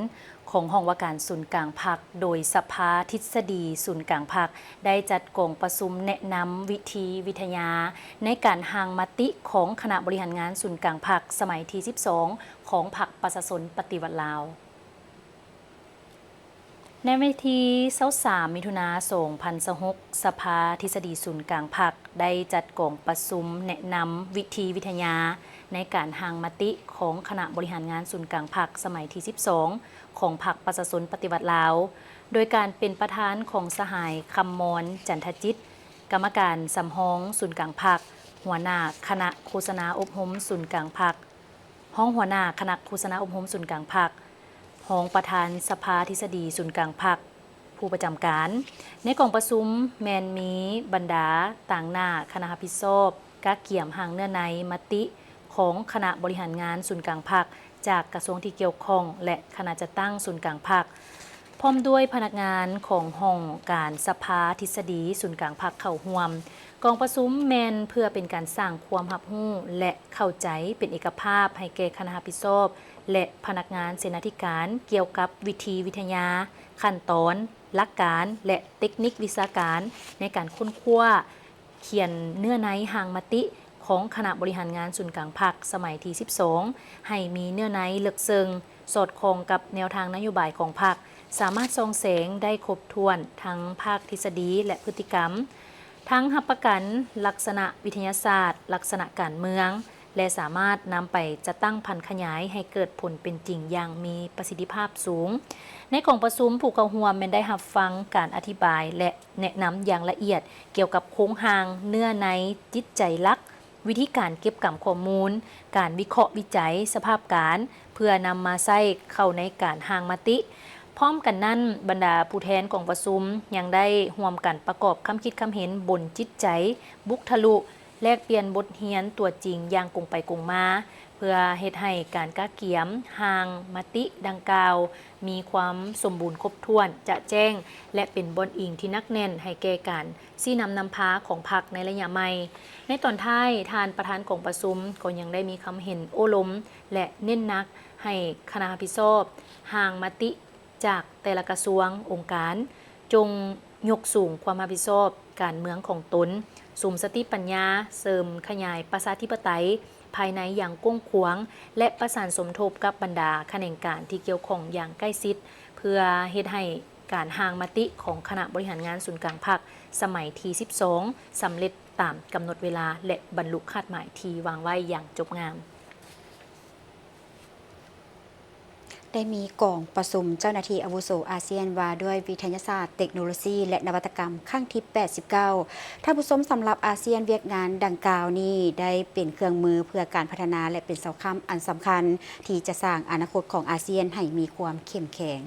ຂອງຫ້ອງວ່າການສູນກາງພັກ, ໂດຍສະພາທິດສະດີສູນກາງພັກ ໄດ້ຈັດກອງປະຊຸມແນະນຳວິທີວິທະຍາ ໃນການຮ່າງມະຕິຂອງຄະນະບໍລິຫານງານສູນກາງພັກ ສະໄໝທີສິບສອງ ຂອງພັກປະຊາຊົນປະຕິວັດລາວ. ໃນວັນທີຊາວສາມ ມິຖຸນາ ສອງພັນຊາວຫົກ, ສະພາທິດສະດີສູນກາງພັກ ໄດ້ຈັດກອງປະຊຸມແນະນຳວິທີວິທະຍາ ໃນການຮ່າງມະຕິຂອງຄະນະບໍລິຫານງານສູນກາງພັກ ສະໄໝທີສິບສອງ ຂອງພັກປະຊາຊົນປະຕິວັດລາວ, ໂດຍການເປັນປະທານຂອງສະຫາຍ ຄຳມອນ ຈັນທະຈິດ, ກຳມະການສຳຮອງສູນກາງພັກ, ຫົວໜ້າຄະນະໂຄສະນາອົບຮົມສູນກາງພັກ, ຮອງຫົວໜ້າຄະນະໂຄສະນາອົບຮົມສູນກາງພັກ, ຮອງປະທານສະພາທິດສະດີສູນກາງພັກ, ຜູ້ປະຈຳການ. ໃນກອງປະຊຸມແມ່ນມີບັນດາຕາງໜ້າຄະນະຮັບຜິດຊອບ ກະກຽມຮ່າງເນື້ອໃນມະຕິຂອງຄະນະບໍລິຫານງານສູນກາງພັກ ຈາກກະຊວງທີ່ກ່ຽວຂ້ອງ ແລະ ຄະນະຈັດຕັ້ງສູນກາງພັກ, ພ້ອມດ້ວຍພະນັກງານຂອງຫ້ອງການສະພາທິດສະດີສູນກາງພັກເຂົ້າຮ່ວມ. ກອງປະຊຸມແມ່ນເພື່ອເປັນການສ້າງຄວາມຮັບຮູ້ ແລະ ເຂົ້າໃຈເປັນເອກະພາບໃຫ້ແກ່ຄະນະຮັບຜິດຊອບ ແລະ ພະນັກງານເສນາທິການ ກ່ຽວກັບວິທີວິທະຍາ, ຂັ້ນຕອນ, ຫຼັກການ ແລະ ເຕັກນິກວິຊາການ ໃນການຄົ້ນຄວ້າ ຂຽນເນື້ອໃນຮ່າງມະຕິຂອງຄະນະບໍລິຫານງານສູນກາງພັກສະໄໝທີສິບສອງ ໃຫ້ມີເນື້ອໃນເລິກເຊິ່ງ, ສອດຄ່ອງກັບແນວທາງນະໂຍບາຍຂອງພັກ, ສາມາດສ່ອງແສງໄດ້ຄົບຖ້ວນທັງພາກທິດສະດີ ແລະ ພຶດຕິກຳ, ທັງຮັບປະກັນລັກສະນະວິທະຍາສາດ, ລັກສະນະການເມືອງ ແລະ ສາມາດນຳໄປຈັດຕັ້ງຜັນຂະຫຍາຍໃຫ້ເກີດຜົນເປັນຈິງຢ່າງມີປະສິດທິພາບສູງ. ໃນກອງປະຊຸມ, ຜູ້ເຂົ້າຮ່ວມແມ່ນໄດ້ຮັບຟັງການອະທິບາຍ ແລະ ແນະນຳຢ່າງລະອຽດກ່ຽວກັບໂຄງຮ່າງ, ເນື້ອໃນ, ຈິດໃຈຫຼັກ, ວິທີການເກັບກຳຂໍ້ມູນ, ການວິເຄາະວິໄຈສະພາບການ ເພື່ອນຳມາໃຊ້ເຂົ້າໃນການຮ່າງມະຕິ. ພ້ອມກັນນັ້ນ, ບັນດາຜູ້ແທນກອງປະຊຸມຍັງໄດ້ຮ່ວມກັນປະກອບຄຳຄິດຄຳເຫັນບົນຈິດໃຈບຸກທະລຸ, ແລກປ່ຽນບົດຮຽນຕົວຈິງຢ່າງກົງໄປກົງມາ, ເພື່ອເຮັດໃຫ້ການກະກຽມຮ່າງມະຕິດັ່ງກ່າວ ມີຄວາມສົມບູນຄົບຖ້ວນ, ຈະແຈ້ງ ແລະ ເປັນບ່ອນອີງທີ່ໜັກແໜ້ນໃຫ້ແກ່ການຊີ້ນຳນຳພາຂອງພັກໃນໄລຍະໃໝ່. ໃນຕອນທ້າຍ, ທ່ານປະທານກອງປະຊຸມກໍຍັງໄດ້ມີຄຳເຫັນໂອ້ລົມ ແລະ ເນັ້ນໜັກໃຫ້ຄະນະຮັບຜິດຊອບຮ່າງມະຕິຈາກແຕ່ລະກະຊວງ, ອົງການ ຈົ່ງຍົກສູງຄວາມຮັບຜິດຊອບການເມືອງຂອງຕົນ, ສຸມສະຕິປັນຍາ, ເສີມຂະຫຍາຍປະຊາທິປະໄຕ ພາຍໃນຢ່າງກວ້າງຂວາງ ແລະ ປະສານສົມທົບກັບບັນດາຂະແໜງການທີ່ກ່ຽວຂ້ອງຢ່າງໃກ້ຊິດ ເພື່ອເຮັດໃຫ້ການຮ່າງມະຕິຂອງຄະນະບໍລິຫານງານສູນກາງພັກສະໄໝທີສິບສອງ ສຳເລັດຕາມກຳນົດເວລາ ແລະ ບັນລຸຄາດໝາຍທີ່ວາງໄວ້ຢ່າງຈົບງາມ. ໄດ້ມີກອງປະຊຸມເຈົ້າໜ້າທີ່ອາວຸໂສອາຊຽນວ່າດ້ວຍວິທະຍາສາດ, ເຕັກໂນໂລຊີ ແລະ ນະວັດຕະກຳ ຄັ້ງທີ ແປດສິບເກົ້າ. ທ່ານຜູ້ຊົມ, ສຳລັບອາຊຽນ, ວຽກງານດັ່ງກ່າວນີ້ໄດ້ເປັນເຄື່ອງມືເພື່ອການພັດທະນາ ແລະ ເປັນເສົາຄ້ຳອັນສຳຄັນທີ່ຈະສ້າງອະນາຄົດຂອງອາຊຽນໃຫ້ມີຄວາມເຂັ້ມແຂງ.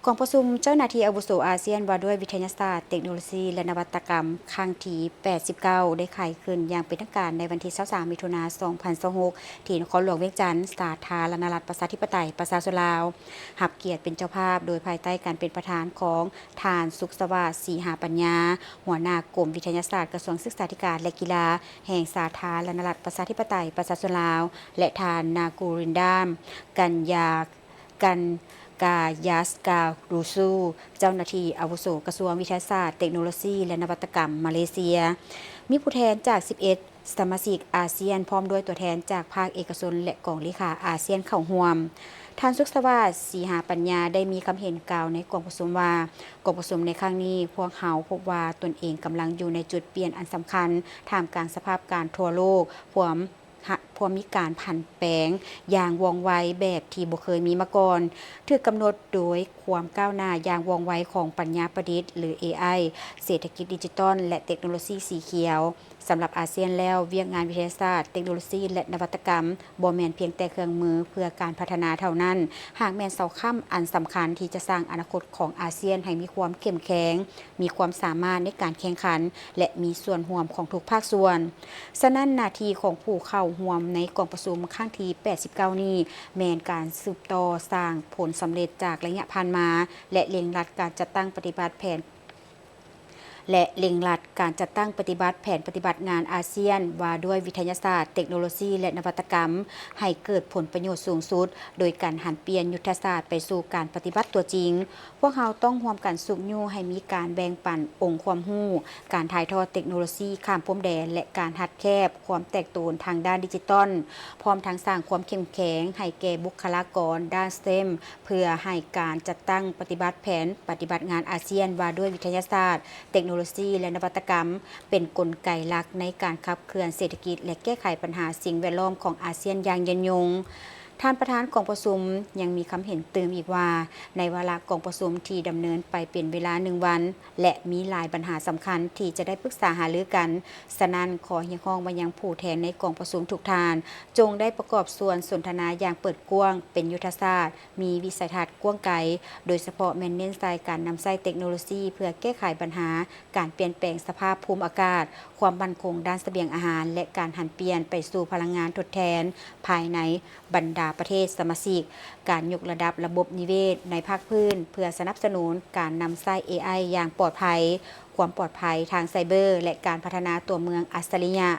ກອງປະຊຸມເຈົ້າໜ້າທີ່ອາວຸໂສອາຊຽນວ່າດ້ວຍວິທະຍາສາດ, ເຕັກໂນໂລຊີ ແລະ ນະວັດຕະກຳ ຄັ້ງທີ ແປດສິບເກົ້າ ໄດ້ໄຂຂຶ້ນຢ່າງເປັນທາງການໃນວັນທີ ຊາວສາມ ມິຖຸນາ ສອງພັນຊາວຫົກ ທີ່ນະຄອນຫຼວງວຽງຈັນ, ສາທາລະນະລັດ ປະຊາທິປະໄຕ ປະຊາຊົນລາວ, ຮັບກຽດເປັນເຈົ້າພາບໂດຍພາຍໃຕ້ການເປັນປະທານຂອງທ່ານ ສຸກສະຫວາດ ສີຫາປັນຍາ, ຫົວໜ້າກົມວິທະຍາສາດ ກະຊວງສຶກສາທິການ ແລະ ກິລາ ແຫ່ງສາທາລະນະລັດ ປະຊາທິປະໄຕ ປະຊາຊົນລາວ ແລະ ທ່ານ ນາກູລິນດາມ ກັນຍາ ກັນກາຍັດກາຣູຊູ ເຈົ້າໜ້າທີ່ອາວຸໂສກະຊວງວິທະຍາສາດ, ເຕັກໂນໂລຊີ ແລະ ນະວັດຕະກຳມາເລເຊຍ. ມີຜູ້ແທນຈາກ ສິບເອັດ ສະມາຊິກອາຊຽນ ພ້ອມດ້ວຍຕົວແທນຈາກພາກເອກະຊົນ ແລະ ກອງເລຂາອາຊຽນເຂົ້າຮ່ວມ. ທ່ານ ສຸກສະຫວາດ ສີຫາປັນຍາ ໄດ້ມີຄຳເຫັນກ່າວໃນກອງປະຊຸມວ່າ, ກອງປະຊຸມໃນຄັ້ງນີ້ ພວກເຮົາພົບວ່າຕົນເອງກຳລັງຢູ່ໃນຈຸດປ່ຽນອັນສຳຄັນ ທ່າມກາງສະພາບການທົ່ວໂລກ ພວມ ພວມມີການຜັນແປງຢ່າງວ່ອງໄວແບບທີ່ບໍ່ເຄີຍມີມາກ່ອນ, ຖືກກຳນົດໂດຍຄວາມກ້າວໜ້າຢ່າງວ່ອງໄວຂອງປັນຍາປະດິດ ຫຼື ເອໄອ, ເສດຖະກິດດິຈິຕອນ ແລະ ເຕັກໂນໂລຊີສີຂຽວ. ສຳລັບອາຊຽນແລ້ວ, ວຽກງານວິທະຍາສາດ, ເຕັກໂນໂລຊີ ແລະ ນະວັດຕະກຳ ບໍ່ແມ່ນພຽງແຕ່ເຄື່ອງມືເພື່ອການພັດທະນາເທົ່ານັ້ນ, ຫາກແມ່ນເສົາຄ້ຳອັນສຳຄັນທີ່ຈະສ້າງອະນາຄົດຂອງອາຊຽນໃຫ້ມີຄວາມເຂັ້ມແຂງ, ມີຄວາມສາມາດໃນການແຂ່ງຂັນ ແລະ ມີສ່ວນຮ່ວມຂອງທຸກພາກສ່ວນ. ສະນັ້ນ, ໜ້າທີ່ຂອງຜູ້ເຂົ້າຮ່ວມໃນກອງປະຊຸມຄັ້ງທີ ແປດສິບເກົ້າ ນີ້ ແມ່ນການສືບຕໍ່ສ້າງຜົນສຳເລັດຈາກໄລຍະຜ່ານມາ ແລະ ເລັ່ງລັດການຈັດຕັ້ງປະຕິບັດແຜນ ແລະ ເລັ່ງລັດການຈັດຕັ້ງປະຕິບັດແຜນປະຕິບັດງານອາຊຽນ ວ່າດ້ວຍວິທະຍາສາດ, ເຕັກໂນໂລຊີ ແລະ ນະວັດຕະກຳ ໃຫ້ເກີດຜົນປະໂຫຍດສູງສຸດ ໂດຍການຫັນປ່ຽນຍຸດທະສາດໄປສູ່ການປະຕິບັດຕົວຈິງ. ພວກເຮົາຕ້ອງຮ່ວມກັນຊຸກຍູ້ໃຫ້ມີການແບ່ງປັນອົງຄວາມຮູ້, ການຖ່າຍທອດເຕັກໂນໂລຊີຂ້າມພົມແດນ ແລະ ການຮັດແຄບຄວາມແຕກໂຕນທາງດ້ານດິຈິຕອນ, ພ້ອມທັງສ້າງຄວາມເຂັ້ມແຂງໃຫ້ແກ່ບຸກຄະລາກອນດ້ານ STEM ເພື່ອໃຫ້ການຈັດຕັ້ງປະຕິບັດແຜນປະຕິບັດງານອາຊຽນວ່າດ້ວຍວິທະຍາສາດ, ເຕັກໂນໂລຊີ ແລະ ນະວັດຕະກຳ ເປັນກົນໄກຫຼັກໃນການຂັບເຄື່ອນເສດຖະກິດ ແລະ ແກ້ໄຂບັນຫາສິ່ງແວດລ້ອມຂອງອາຊຽນຢ່າງຍືນຍົງ. ທ່ານປະທານກອງປະຊຸມຍັງມີຄຳເຫັນຕື່ມອີກວ່າ, ໃນວາລະກອງປະຊຸມທີ່ດຳເນີນໄປເປັນເວລາໜຶ່ງວັນ ແລະ ມີຫຼາຍບັນຫາສຳຄັນທີ່ຈະໄດ້ປຶກສາຫາລືກັນ, ສະນັ້ນ ຂໍຮຽກຮ້ອງມາຍັງຜູ້ແທນໃນກອງປະຊຸມທຸກທ່ານ, ຈົ່ງໄດ້ປະກອບສ່ວນສົນທະນາຢ່າງເປີດກວ້າງ, ເປັນຍຸດທະສາດ, ມີວິໄສທັດກວ້າງໄກ, ໂດຍສະເພາະແມ່ນເນັ້ນໃສ່ການນຳໃຊ້ເຕັກໂນໂລຊີເພື່ອແກ້ໄຂບັນຫາການປ່ຽນແປງສະພາບພູມອາກາດ, ຄວາມໝັ້ນຄົງດ້ານສະບຽງອາຫານ ແລະ ການຫັນປ່ຽນໄປສູ່ພະລັງງານທົດແທນພາຍໃນບັນດາປະເທດສະມາຊິກ, ການຍົກລະດັບລະບົບນິເວດໃນພາກພື້ນເພື່ອສະໜັບສະໜູນການນຳໃຊ້ເອໄອຢ່າງປອດໄພ, ຄວາມປອດໄພທາງໄຊເບີ ແລະ ການພັດທະນາຕົວເມືອງອັດສະລິຍະ,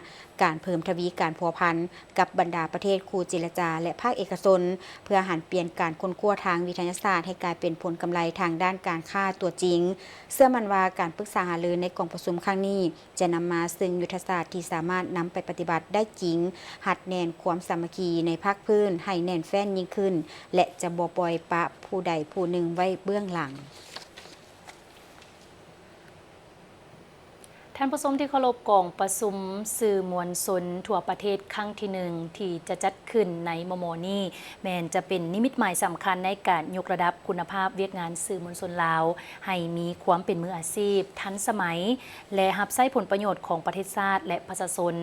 ການເພີ່ມທະວີການພົວພັນກັບບັນດາປະເທດຄູ່ເຈລະຈາ ແລະ ພາກເອກະຊົນ ເພື່ອຫັນປ່ຽນການຄົ້ນຄວ້າທາງວິທະຍາສາດໃຫ້ກາຍເປັນຜົນກຳໄລທາງດ້ານການຄ້າຕົວຈິງ. ເຊື່ອໝັ້ນວ່າການປຶກສາຫາລືໃນກອງປະຊຸມຄັ້ງນີ້ ຈະນຳມາເຊິ່ງຍຸດທະສາດທີ່ສາມາດນຳໄປປະຕິບັດໄດ້ຈິງ, ຮັດແໜ້ນຄວາມສາມັກຄີໃນພາກພື້ນໃຫ້ແໜ້ນແຟ້ນຍິ່ງຂຶ້ນ ແລະ ຈະບໍ່ປ່ອຍປະຜູ້ໃດຜູ້ໜຶ່ງໄວ້ເບື້ອງຫຼັງ. ທ່ານຜູ້ຊົມທີ່ເຄົາລົບ, ກອງປະຊຸມສື່ມວນຊົນທົ່ວປະເທດຄັ້ງທີໜຶ່ງ ທີ່ຈະຈັດຂຶ້ນໃນມໍ່ໆນີ້ ແມ່ນຈະເປັນນິມິດໝາຍສຳຄັນໃນການຍົກລະດັບຄຸນນະພາບວຽກງານສື່ມວນຊົນລາວ ໃຫ້ມີຄວາມເປັນມືອາຊີບ, ທັນສະໄໝ ແລະ ຮັບໃຊ້ຜົນປະໂຫຍດຂອງປະເທດຊາດ ແລະ ປະຊາຊົນ,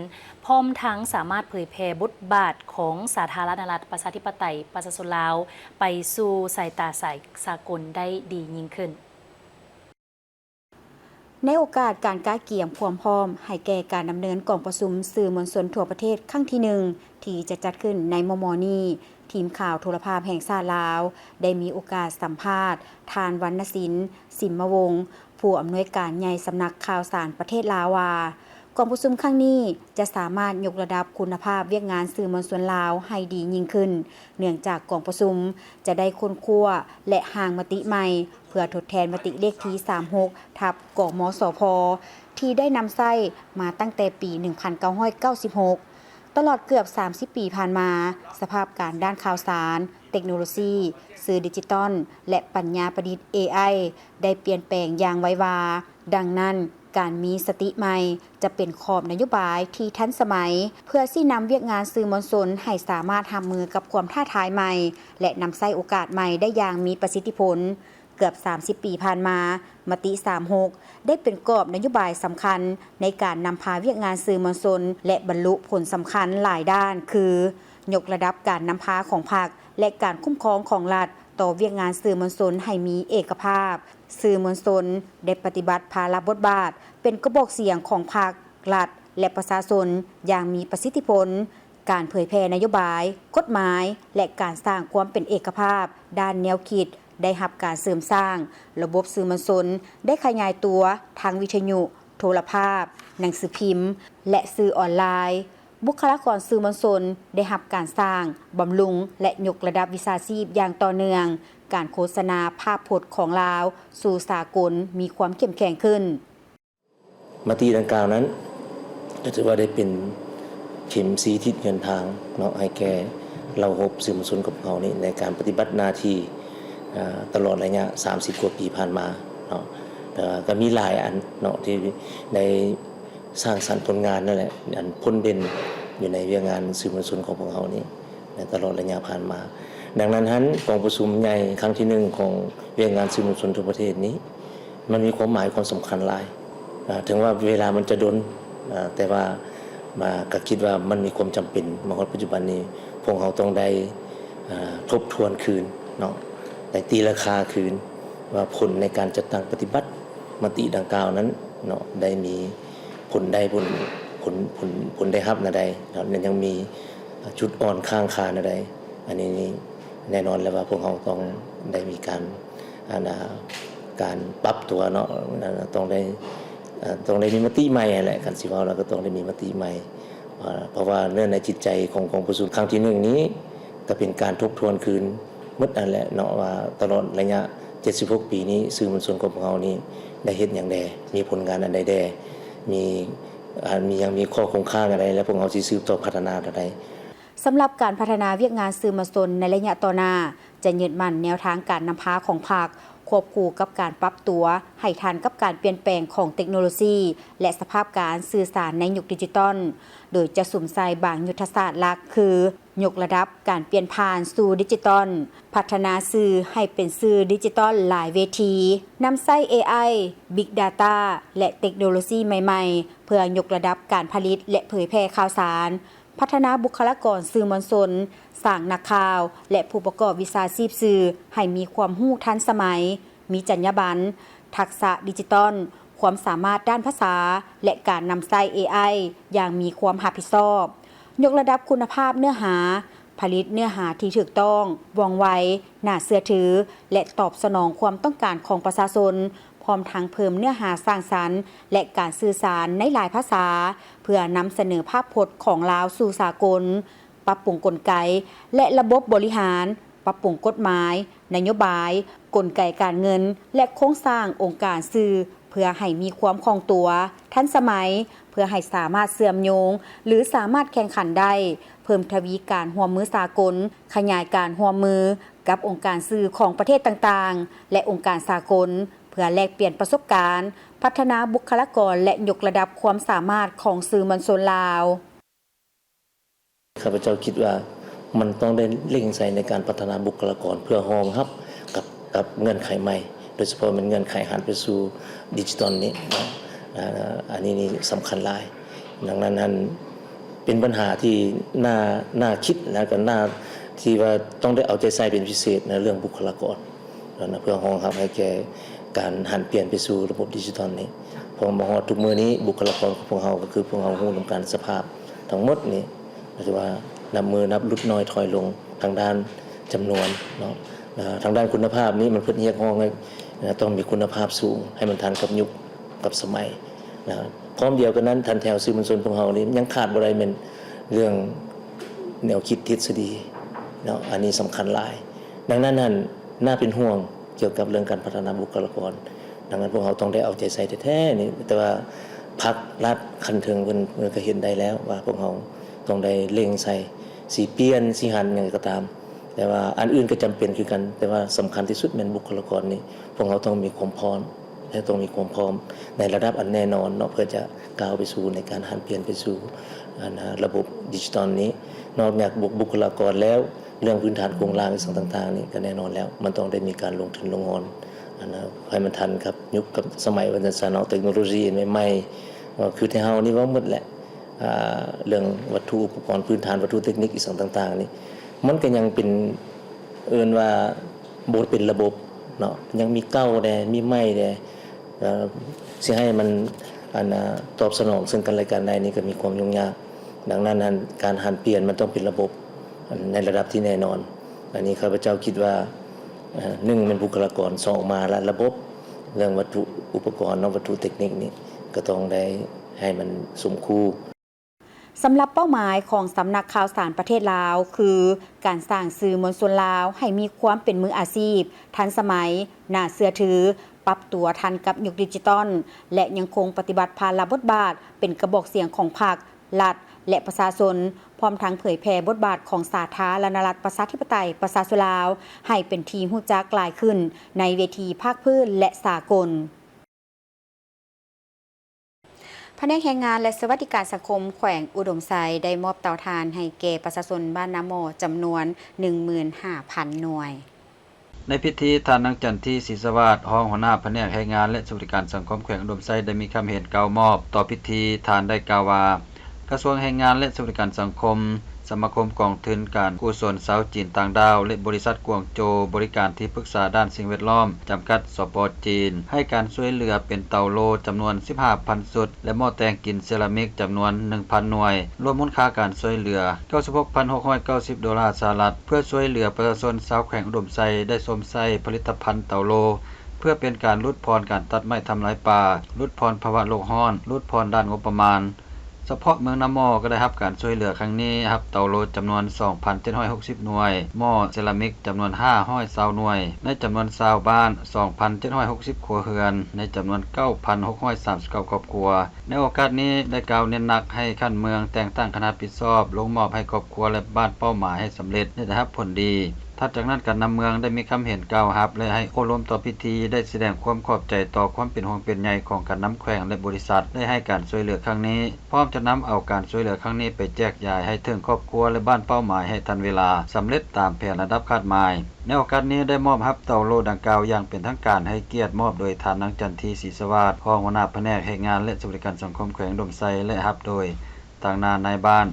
ພ້ອມທັງສາມາດເຜີຍແຜ່ບົດບາດຂອງສາທາລະນະລັດ ປະຊາທິປະໄຕ ປະຊາຊົນລາວ ໄປສູ່ສາຍຕາສາຍສາກົນໄດ້ດີຍິ່ງຂຶ້ນ. ໃນໂອກາດການກະກຽມຄວາມພ້ອມໃຫ້ແກ່ການດຳເນີນກອງປະຊຸມສື່ມວນຊົນທົ່ວປະເທດຄັ້ງທີໜຶ່ງ ທີ່ຈະຈັດຂຶ້ນໃນມໍ່ໆນີ້, ທີມຂ່າວໂທລະພາບແຫ່ງຊາດລາວ ໄດ້ມີໂອກາດສຳພາດທ່ານ ວັນນະສິນ ສິມມະວົງ ຜູ້ອຳນວຍການໃຫຍ່ສຳນັກຂ່າວສານປະເທດລາວວ່າ, ກອງປະຊຸມຄັ້ງນີ້ຈະສາມາດຍົກລະດັບຄຸນນະພາບວຽກງານສື່ມວນຊົນລາວໃຫ້ດີຍິ່ງຂຶ້ນ, ເນື່ອງຈາກກອງປະຊຸມຈະໄດ້ຄົ້ນຄວ້າ ແລະ ຮ່າງມະຕິໃໝ່ ເພື່ອທົດແທນມະຕິເລກທີ ສາມຫົກ ທັບ ກມສພ ທີ່ໄດ້ນຳໃຊ້ມາຕັ້ງແຕ່ປີ ໜຶ່ງພັນເກົ້າຮ້ອຍເກົ້າສິບຫົກ. ຕະຫຼອດເກືອບ ສາມສິບ ປີຜ່ານມາ, ສະພາບການດ້ານຂ່າວສານ, ເຕັກໂນໂລຊີ, ສື່ດິຈິຕອນ ແລະ ປັນຍາປະດິດ ເອໄອ ໄດ້ປ່ຽນແປງຢ່າງໄວວາ. ດັ່ງນັ້ນ, ການມີສະຕິໃໝ່ ຈະເປັນຂອບນະໂຍບາຍທີ່ທັນສະໄໝ ເພື່ອຊີ້ນຳວຽກງານສື່ມວນຊົນໃຫ້ສາມາດຮັບມືກັບຄວາມທ້າທາຍໃໝ່ ແລະ ນຳໃຊ້ໂອກາດໃໝ່ໄດ້ຢ່າງມີປະສິດທິຜົນ. ເກືອບສາມສິບປີຜ່ານມາ, ມະຕິສາມຫົກ ໄດ້ເປັນກອບນະໂຍບາຍສຳຄັນໃນການນຳພາວຽກງານສື່ມວນຊົນ ແລະ ບັນລຸຜົນສຳຄັນຫຼາຍດ້ານ ຄື ຍົກລະດັບການນຳພາຂອງພັກ ແລະ ການຄຸ້ມຄອງຂອງລັດຕໍ່ວຽກງານສື່ມວນຊົນໃຫ້ມີເອກະພາບ, ສື່ມວນຊົນໄດ້ປະຕິບັດພາລະບົດບາດເປັນກະບອກສຽງຂອງພັກ, ລັດ ແລະ ປະຊາຊົນຢ່າງມີປະສິດທິຜົນ, ການເຜີຍແຜ່ນະໂຍບາຍ, ກົດໝາຍ ແລະ ການສ້າງຄວາມເປັນເອກະພາບດ້ານແນວຄິດ ໄດ້ຮັບການເສີມສ້າງ, ລະບົບສື່ມວນຊົນໄດ້ຂະຫຍາຍຕົວທາງວິທະຍຸ, ໂທລະພາບ, ໜັງສືພິມ ແລະ ສື່ອອນລາຍ. ບຸກຄະລາກອນສື່ມວນຊົນໄດ້ຮັບການສ້າງ, ບຳລຸງ ແລະ ຍົກລະດັບວິຊາຊີບຢ່າງຕໍ່ເນື່ອງ. ການໂຄສະນາພາບພົດຂອງລາວສູ່ສາກົນມີຄວາມເຂັ້ມແຂງຂຶ້ນ. ມະຕິດັ່ງກ່າວນັ້ນ ກໍຖືວ່າໄດ້ເປັນເຂັມຊີ້ທິດເດີນທາງເນາະ ໃຫ້ແກ່ເຫຼົ່າຮົບສື່ມວນຊົນຂອງເຮົານີ້ ໃນການປະຕິບັດໜ້າທີ່ ອາ ຕະຫຼອດໄລຍະສາມສິບກວ່າປີຜ່ານມາເນາະ. ແຕ່ວ່າກໍມີຫຼາຍອັນເນາະ ທີ່ໄດ້ສ້າງສັນຜົນງານນັ້ນແຫຼະ ອັນພົ້ນເດັ່ນຢູ່ໃນວຽກງານສື່ມວນຊົນຂອງພວກເຮົານີ້ ໃນຕະຫຼອດໄລຍະຜ່ານມາ. ດັ່ງນັ້ນຫັ້ນ ກອງປະຊຸມໃຫຍ່ຄັ້ງທີໜຶ່ງຂອງວຽກງານສື່ມວນຊົນທົ່ວປະເທດນີ້ ມັນມີຄວາມໝາຍຄວາມສຳຄັນຫຼາຍ. ອາ ເຖິງວ່າເວລາມັນຈະດົນ ອາ ແຕ່ວ່າ ມາ ກໍຄິດວ່າມັນມີຄວາມຈຳເປັນ. ມາຮອດປັດຈຸບັນນີ້ ພວກເຮົາຕ້ອງໄດ້ ອາ ທົບທວນຄືນເນາະ ໄດ້ຕີລາຄາຄືນ ວ່າຜົນໃນການຈັດຕັ້ງປະຕິບັດມະຕິດັ່ງກ່າວນັ້ນເນາະ ໄດ້ມີຜົນໃດ ຜົນ ຜົນ ຜົນ ຜົນໄດ້ຮັບແນວໃດເນາະ ແລະ ຍັງມີ ອາ ຈຸດອ່ອນຄ້າງຄາແນວໃດ. ອັນນີ້ນີ້ແນ່ນອນແລ້ວວ່າພວກເຮົາຕ້ອງໄດ້ມີການ ອັນ ອາ ການປັບຕົວເນາະ ອັນ ຕ້ອງໄດ້ ອາ ຕ້ອງໄດ້ມີມະຕິໃໝ່ຫັ້ນແຫຼະ. ຄັນຊິເວົ້າແລ້ວກໍຕ້ອງໄດ້ມີມະຕິໃໝ່ ອາ ເພາະວ່າເນື້ອໃນຈິດໃຈຂອງກອງປະຊຸມຄັ້ງທີໜຶ່ງນີ້ ກໍເປັນການທົບທວນຄືນໝົດຫັ້ນແຫຼະເນາະ ວ່າຕະຫຼອດໄລຍະເຈັດສິບຫົກປີນີ້ ສື່ມວນຊົນຂອງພວກເຮົານີ້ໄດ້ເຮັດຫຍັງແດ່ ມີຜົນງານອັນໃດແດ່ ມີ ອາ ມີຫຍັງ ມີຂໍ້ຄົງຄ້າງອັນໃດ ແລະ ພວກເຮົາຊິສືບຕໍ່ພັດທະນາແນວໃດ. ສຳລັບການພັດທະນາວຽກງານສື່ມວນຊົນໃນໄລຍະຕໍ່ໜ້າ ຈະຍຶດໝັ້ນແນວທາງການນຳພາຂອງພັກ ຄວບຄູ່ກັບການປັບຕົວໃຫ້ທັນກັບການປ່ຽນແປງຂອງເຕັກໂນໂລຊີ ແລະ ສະພາບການສື່ສານໃນຍຸກດິຈິຕອນ, ໂດຍຈະສຸມໃສ່ບາງຍຸດທະສາດຫຼັກ ຄື ຍົກລະດັບການປ່ຽນຜ່ານສູ່ດິຈິຕອນ, ພັດທະນາສື່ໃຫ້ເປັນສື່ດິຈິຕອນຫຼາຍເວທີ, ນຳໃຊ້ ເອໄອ, Big Data ແລະ ເຕັກໂນໂລຊີໃໝ່ໆ ເພື່ອຍົກລະດັບການຜະລິດ ແລະ ເຜີຍແຜ່ຂ່າວສານ, ພັດທະນາບຸກຄະລາກອນສື່ມວນຊົນ, ສ້າງນັກຂ່າວ ແລະ ຜູ້ປະກອບວິຊາຊີບສື່ໃຫ້ມີຄວາມຮູ້ທັນສະໄໝ, ມີຈັນຍາບັນ, ທັກສະດິຈິຕອນ, ຄວາມສາມາດດ້ານພາສາ ແລະ ການນຳໃຊ້ ເອໄອ ຢ່າງມີຄວາມຮັບຜິດຊອບ, ຍົກລະດັບຄຸນນະພາບເນື້ອຫາ, ຜະລິດເນື້ອຫາທີ່ຖືກຕ້ອງ, ວ່ອງໄວ, ໜ້າເຊື່ອຖື ແລະ ຕອບສະໜອງຄວາມຕ້ອງການຂອງປະຊາຊົນ, ພ້ອມທັງເພີ່ມເນື້ອຫາສ້າງສັນ ແລະ ການສື່ສານໃນຫຼາຍພາສາ ເພື່ອນຳສະເໜີພາບພົດຂອງລາວສູ່ສາກົນ, ປັບປຸງກົນໄກ ແລະ ລະບົບບໍລິຫານ, ປັບປຸງກົດໝາຍ, ນະໂຍບາຍ, ກົນໄກການເງິນ ແລະ ໂຄງສ້າງອົງການສື່ ເພື່ອໃຫ້ມີຄວາມຄ່ອງຕົວ, ທັນສະໄໝ, ເພື່ອໃຫ້ສາມາດເຊື່ອມໂຍງ ຫຼື ສາມາດແຂ່ງຂັນໄດ້, ເພີ່ມທະວີການຮ່ວມມືສາກົນ, ຂະຫຍາຍການຮ່ວມມື ກັບອົງການສື່ຂອງປະເທດຕ່າງໆ ແລະ ອົງການສາກົນ ເພື່ອແລກປ່ຽນປະສົບການ, ພັດທະນາບຸກຄະລາກອນ ແລະ ຍົກລະດັບຄວາມສາມາດຂອງສື່ມວນຊົນລາວ. ຂ້າພະເຈົ້າຄິດວ່າມັນຕ້ອງໄດ້ເລັ່ງໃສ່ໃນການພັດທະນາບຸກຄະລາກອນ ເພື່ອຮອງຮັບກັບ ກັບເງື່ອນໄຂໃໝ່ ໂດຍສະເພາະແມ່ນເງື່ອນໄຂຫັນໄປສູ່ດິຈິຕອນນີ້ເນາະ ອາ ອັນນີ້ນີ້ສຳຄັນຫຼາຍ. ດັ່ງນັ້ນຫັ້ນ ເປັນບັນຫາທີ່ໜ້າ ໜ້າຄິດ ແລ້ວກໍໜ້າທີ່ວ່າຕ້ອງໄດ້ເອົາໃຈໃສ່ເປັນພິເສດໃນເລື່ອງບຸກຄະລາກອນ ແລ້ວນະ ເພື່ອຮອງຮັບໃຫ້ແກ່ການຫັນປ່ຽນໄປສູ່ລະບົບດິຈິຕອນນີ້. ເພາະມາຮອດທຸກມື້ນີ້ ບຸກຄະລາກອນຂອງພວກເຮົາ ກໍຄືພວກເຮົາຮູ້ນຳກັນສະພາບທັງໝົດນີ້ ກໍຖືວ່ານັບມື້ນັບຫຼຸດນ້ອຍຖອຍລົງທາງດ້ານຈຳນວນເນາະ ແລະ ທາງດ້ານຄຸນນະພາບນີ້ ມັນເພິ່ນຮຽກຮ້ອງໃຫ້ ຕ້ອງມີຄຸນນະພາບສູງ ໃຫ້ມັນທັນກັບຍຸກກັບສະໄໝ ນະ. ພ້ອມດຽວກັນນັ້ນ ຖັນແຖວສື່ມວນຊົນພວກເຮົານີ້ ຍັງຂາດບໍ່ໄດ້ແມ່ນເລື່ອງແນວຄິດທິດສະດີເນາະ ອັນນີ້ສຳຄັນຫຼາຍ. ດັ່ງນັ້ນຫັ້ນ ໜ້າເປັນຫ່ວງກ່ຽວກັບເລື່ອງການພັດທະນາບຸກຄະລາກອນ. ດັ່ງນັ້ນ ພວກເຮົາຕ້ອງໄດ້ເອົາໃຈໃສ່ແທ້ໆນີ້ ແຕ່ວ່າພັກລັດຂັ້ນເທິງເພິ່ນ ເພິ່ນກໍເຫັນໄດ້ແລ້ວວ່າ ພວກເຮົາຕ້ອງໄດ້ເລັ່ງໃສ່ ຊິປ່ຽນ ຊິຫັນຫຍັງກໍຕາມ ແຕ່ວ່າອັນອື່ນກໍຈຳເປັນຄືກັນ ແຕ່ວ່າສຳຄັນທີ່ສຸດແມ່ນບຸກຄະລາກອນນີ້ ພວກເຮົາຕ້ອງມີຄວາມພ້ອມ ແລະ ຕ້ອງມີຄວາມພ້ອມໃນລະດັບອັນແນ່ນອນເນາະ ເພື່ອຈະກ້າວໄປສູ່ໃນການຫັນປ່ຽນໄປສູ່ ອັນ ອາ ລະບົບດິຈິຕອນນີ້. ນອກຈາກບຸ ບຸກຄະລາກອນແລ້ວ, ເລື່ອງພື້ນຖານໂຄງລ່າງອີ່ຫຍັງຕ່າງໆນີ້ ກໍແນ່ນອນແລ້ວ ມັນຕ້ອງໄດ້ມີການລົງທຶນລົງຮອນ ອັນ ໃຫ້ມັນທັນກັບຍຸກກັບສະໄໝ ວ່າຊັ້ນຊະເນາະ, ເຕັກໂນໂລຊີໃໝ່ໆ ເອີ ຄືແຕ່ເຮົານີ້ເວົ້າໝົດແຫຼະ ອ່າ ເລື່ອງວັດຖຸອຸປະກອນພື້ນຖານ ວັດຖຸເຕັກນິກອີ່ຫຍັງຕ່າງໆນີ້ ມັນກໍຍັງເປັນ ເອີ້ນວ່າບໍ່ເປັນລະບົບເນາະ, ຍັງມີເກົ່າແດ່ ມີໃໝ່ແດ່ ເອີ ຊິໃຫ້ມັນ ອັນ ອາ ຕອບສະໜອງເຊິ່ງກັນແລະກັນໄດ້ນີ້ກໍມີຄວາມຫຍຸ້ງຍາກ. ດັ່ງນັ້ນຫັ້ນ ການຫັນປ່ຽນມັນຕ້ອງເປັນລະບົບ ອັນ ໃນລະດັບທີ່ແນ່ນອນ. ອັນນີ້ຂ້າພະເຈົ້າຄິດວ່າ ເອີ ໜຶ່ງແມ່ນບຸກຄະລາກອນ, ສອງມາລະ ລະບົບ ເລື່ອງວັດຖຸອຸປະກອນເນາະ, ວັດຖຸເຕັກນິກນີ້ກໍຕ້ອງໄດ້ໃຫ້ມັນສົມຄູ່. ສຳລັບເປົ້າໝາຍຂອງສຳນັກຂ່າວສານປະເທດລາວ ຄືການສ້າງສື່ມວນຊົນລາວໃຫ້ມີຄວາມເປັນມືອາຊີບ, ທັນສະໄໝ, ໜ້າເຊື່ອຖື, ປັບຕົວທັນກັບຍຸກດິຈິຕອນ ແລະ ຍັງຄົງປະຕິບັດພາລະບົດບາດເປັນກະບອກສຽງຂອງພັກ, ລັດ ແລະ ປະຊາຊົນ, ພ້ອມທັງເຜີຍແຜ່ບົດບາດຂອງສາທາລະນະລັດ ປະຊາທິປະໄຕ ປະຊາຊົນລາວ ໃຫ້ເປັນທີ່ຮູ້ຈັກຫຼາຍຂຶ້ນໃນເວທີພາກພື້ນ ແລະ ສາກົນ. ພະແນກແຮງງານ ແລະ ສະຫວັດດີການສັງຄົມແຂວງອຸດົມໄຊ ໄດ້ມອບເຕົາຖ່ານໃຫ້ແກ່ປະຊາຊົນບ້ານນາໝໍ້ ຈຳນວນ ໜຶ່ງໝື່ນຫ້າພັນໜ່ວຍ. ໃນພິທີ, ທ່ານ ນາງ ຈັນທີ ສີສະຫວາດ ຮອງຫົວໜ້າພະແນກແຮງງານ ແລະ ສະຫວັດດີການສັງຄົມແຂວງອຸດົມໄຊ ໄດ້ມີຄຳເຫັນກ່າວມອບຕໍ່ພິທີ. ທ່ານໄດ້ກ່າວວ່າ ກະຊວງແຮງງານ ແລະ ສະຫວັດດີການສັງຄົມ, ສະມາຄົມກອງທຶນການກຸສົນຊາວຈີນຕ່າງດ້າວ ແລະ ບໍລິສັດກວາງໂຈບໍລິການທີ່ປຶກສາດ້ານສິ່ງແວດລ້ອມ ຈຳກັດ ສປ ຈີນ ໃຫ້ການຊ່ວຍເຫຼືອເປັນເຕົາໂລຈຳນວນສິບຫ້າພັນຊຸດ ແລະ ໝໍ້ແຕ່ງກິນເຊຣາມິກຈຳນວນໜຶ່ງພັນໜ່ວຍ, ລວມມູນຄ່າການຊ່ວຍເຫຼືອເກົ້າສິບຫົກພັນຫົກຮ້ອຍເກົ້າສິບໂດລາສະຫະລັດ ເພື່ອຊ່ວຍເຫຼືອປະຊາຊົນຊາວແຂວງອຸດົມໄຊໄດ້ຊົມໃຊ້ຜະລິດຕະພັນເຕົາໂລ ເພື່ອເປັນການຫຼຸດຜ່ອນການຕັດໄມ້ທຳລາຍປ່າ, ຫຼຸດຜ່ອນພາວະໂລກຮ້ອນ, ຫຼຸດຜ່ອນດ້ານງົບປະມານ. ສະເພາະເມືອງນາໝໍ້ກໍໄດ້ຮັບການຊ່ວຍເຫຼືອຄັ້ງນີ້, ຮັບເຕົາໂລຈຳນວນສອງພັນເຈັດຮ້ອຍຫົກສິບໜ່ວຍ, ໝໍ້ເຊຣາມິກຈຳນວນຫ້າຮ້ອຍຊາວໜ່ວຍ, ໃນຈຳນວນຊາວບ້ານສອງພັນເຈັດຮ້ອຍຫົກສິບຄົວເຮືອນ, ໃນຈຳນວນເກົ້າພັນຫົກຮ້ອຍສາມສິບເກົ້າຄອບຄົວ. ໃນໂອກາດນີ້ໄດ້ກ່າວເນັ້ນໜັກໃຫ້ຂັ້ນເມືອງແຕ່ງຕັ້ງຄະນະຮັບຜິດຊອບລົງມອບໃຫ້ຄອບຄົວ ແລະ ບ້ານເປົ້າໝາຍໃຫ້ສຳເລັດ ແລະ ໄດ້ຮັບຜົນດີ. ຖັດຈາກນັ້ນ, ການນຳເມືອງໄດ້ມີຄຳເຫັນກ່າວຮັບ ແລະ ໃຫ້ໂອ້ລົມຕໍ່ພິທີ, ໄດ້ສະແດງຄວາມຂອບໃຈຕໍ່ຄວາມເປັນຫ່ວງເປັນໃຍຂອງການນຳແຂວງ ແລະ ບໍລິສັດ ໄດ້ໃຫ້ການຊ່ວຍເຫຼືອຄັ້ງນີ້, ພ້ອມຈະນຳເອົາການຊ່ວຍເຫຼືອຄັ້ງນີ້ໄປແຈກຢາຍໃຫ້ເຖິງຄອບຄົວ ແລະ ບ້ານເປົ້າໝາຍໃຫ້ທັນເວລາ, ສຳເລັດຕາມແຜນລະດັບຄາດໝາຍ. ໃນໂອກາດນີ້ໄດ້ມອບຮັບເຕົາໂລດັ່ງກ່າວຢ່າງເປັນທາງການ, ໃຫ້ກຽດມອບໂດຍທ່ານ ນາງ ຈັນທີ ສີສະຫວາດ ຮອງຫົວໜ້າພະແນກແຮງງານ ແລະ ສະຫວັດດີການສັງຄົມແຂວງອຸດົມໄຊ ແລະ ຮັບໂດຍ ຕາງໜ້ານາຍບ້ານ,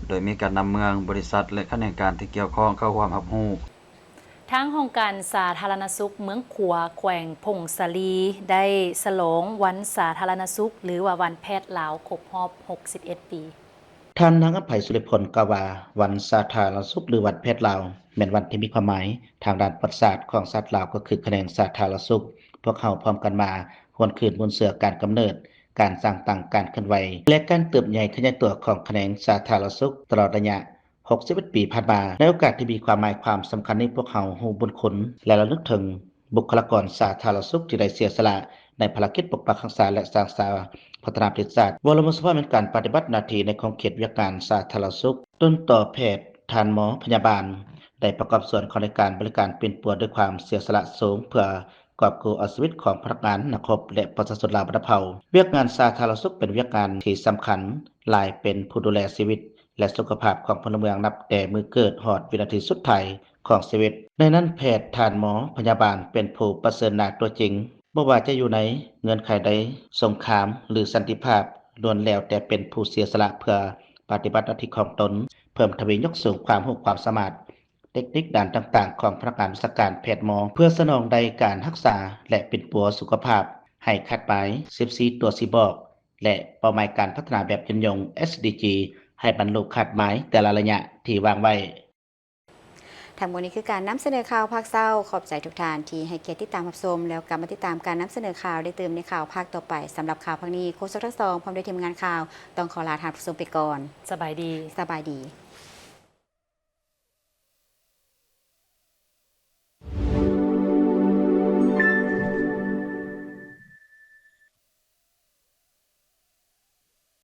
ໂດຍມີການນຳເມືອງ, ບໍລິສັດ ແລະ ຂະແໜງການທີ່ກ່ຽວຂ້ອງເຂົ້າຮ່ວມຮັບຮູ້. ທາງຫ້ອງການສາທາລະນະສຸກເມືອງຂວາ ແຂວງຜົ້ງສາລີ ໄດ້ສະຫຼອງວັນສາທາລະນະສຸກ ຫຼືວ່າວັນແພດລາວ ຄົບຮອບຫົກສິບເອັດປີ. ທ່ານນາງ ອຳໄພ ສຸລິພົນ ກ່າວວ່າ ວັນສາທາລະນະສຸກ ຫຼື ວັນແພດລາວ ແມ່ນວັນທີ່ມີຄວາມໝາຍທາງດ້ານປະຫວັດສາດຂອງຊາດລາວ ກໍຄືຂະແໜງສາທາລະນະສຸກ. ພວກເຮົາພ້ອມກັນມາຫວນຄືນມູນເຊື້ອການກຳເນີດ, ການສ້າງຕັ້ງ, ການເຄື່ອນໄຫວ ແລະ ການເຕີບໃຫຍ່ຂະຫຍາຍຕົວຂອງຂະແໜງສາທາລະນະສຸກຕະຫຼອດໄລຍະ ຫົກສິບເອັດປີຜ່ານມາ. ໃນໂອກາດທີ່ມີຄວາມໝາຍຄວາມສຳຄັນນີ້, ພວກເຮົາຮູ້ບຸນຄຸນ ແລະ ລະລຶກເຖິງບຸກຄະລາກອນສາທາລະນະສຸກທີ່ໄດ້ເສຍສະຫຼະໃນພາລະກິດປົກປັກຮັກສາ ແລະ ສ້າງສາພັດທະນາປະເທດຊາດ. ເວົ້າລວມສະເພາະແມ່ນການປະຕິບັດໜ້າທີ່ໃນຂົງເຂດວຽກງານສາທາລະນະສຸກ, ຕົ້ນຕໍແພດ, ທ່ານໝໍ, ພະຍາບານ ໄດ້ປະກອບສ່ວນເຂົ້າໃນການບໍລິການປິ່ນປົວດ້ວຍຄວາມເສຍສະຫຼະສູງ ເພື່ອກອບກູ້ເອົາຊີວິດຂອງພະນັກງານ, ນັກຮົບ ແລະ ປະຊາຊົນລາວບັນດາເຜົ່າ. ວຽກງານສາທາລະນະສຸກເປັນວຽກງານທີ່ສຳຄັນຫຼາຍ, ເປັນຜູ້ດູແລຊີວິດ ແລະ ສຸຂະພາບຂອງພົນລະເມືອງນັບແຕ່ມື້ເກີດຮອດວິນາທີສຸດທ້າຍຂອງຊີວິດ. ໃນນັ້ນແພດ, ທ່ານໝໍ, ພະຍາບານເປັນຜູ້ປະເຊີນໜ້າຕົວຈິງ, ບໍ່ວ່າຈະຢູ່ໃນເງື່ອນໄຂໃດ, ສົງຄາມ ຫຼື ສັນຕິພາບ, ລ້ວນແລ້ວແຕ່ເປັນຜູ້ເສຍສະຫຼະເພື່ອປະຕິບັດໜ້າທີ່ຂອງຕົນ, ເພີ່ມທະວີຍົກສູງຄວາມຮູ້ຄວາມສາມາດ, ເຕັກນິກດ້ານຕ່າງໆຂອງພະນັກງານວິຊາການແພດໝໍ ເພື່ອສະໜອງໄດ້ການຮັກສາ ແລະ ປິ່ນປົວສຸຂະພາບໃຫ້ຄາດໝາຍສິບສີ່ຕົວຊີ້ບອກ ແລະ ເປົ້າໝາຍການພັດທະນາແບບຍືນຍົງ ເອສດີຈີ ໃຫ້ບັນລຸຄາດໝາຍແຕ່ລະໄລຍະທີ່ວາງໄວ້. ທັງໝົດນີ້ຄືການນຳສະເໜີຂ່າວພາກເຊົ້າ. ຂອບໃຈທຸກທ່ານທີ່ໃຫ້ກຽດຕິດຕາມຮັບຊົມ, ແລ້ວກັບມາຕິດຕາມການນຳສະເໜີຂ່າວໄດ້ຕື່ມໃນຂ່າວພາກຕໍ່ໄປ. ສຳລັບຂ່າວພາກນີ້, ໂຄສົກທັງສອງ ພ້ອມດ້ວຍທີມງານຂ່າວ ຕ້ອງຂໍລາທ່ານຜູ້ຊົມໄປກ່ອນ. ສະບາຍດີ. ສະບາຍດີ.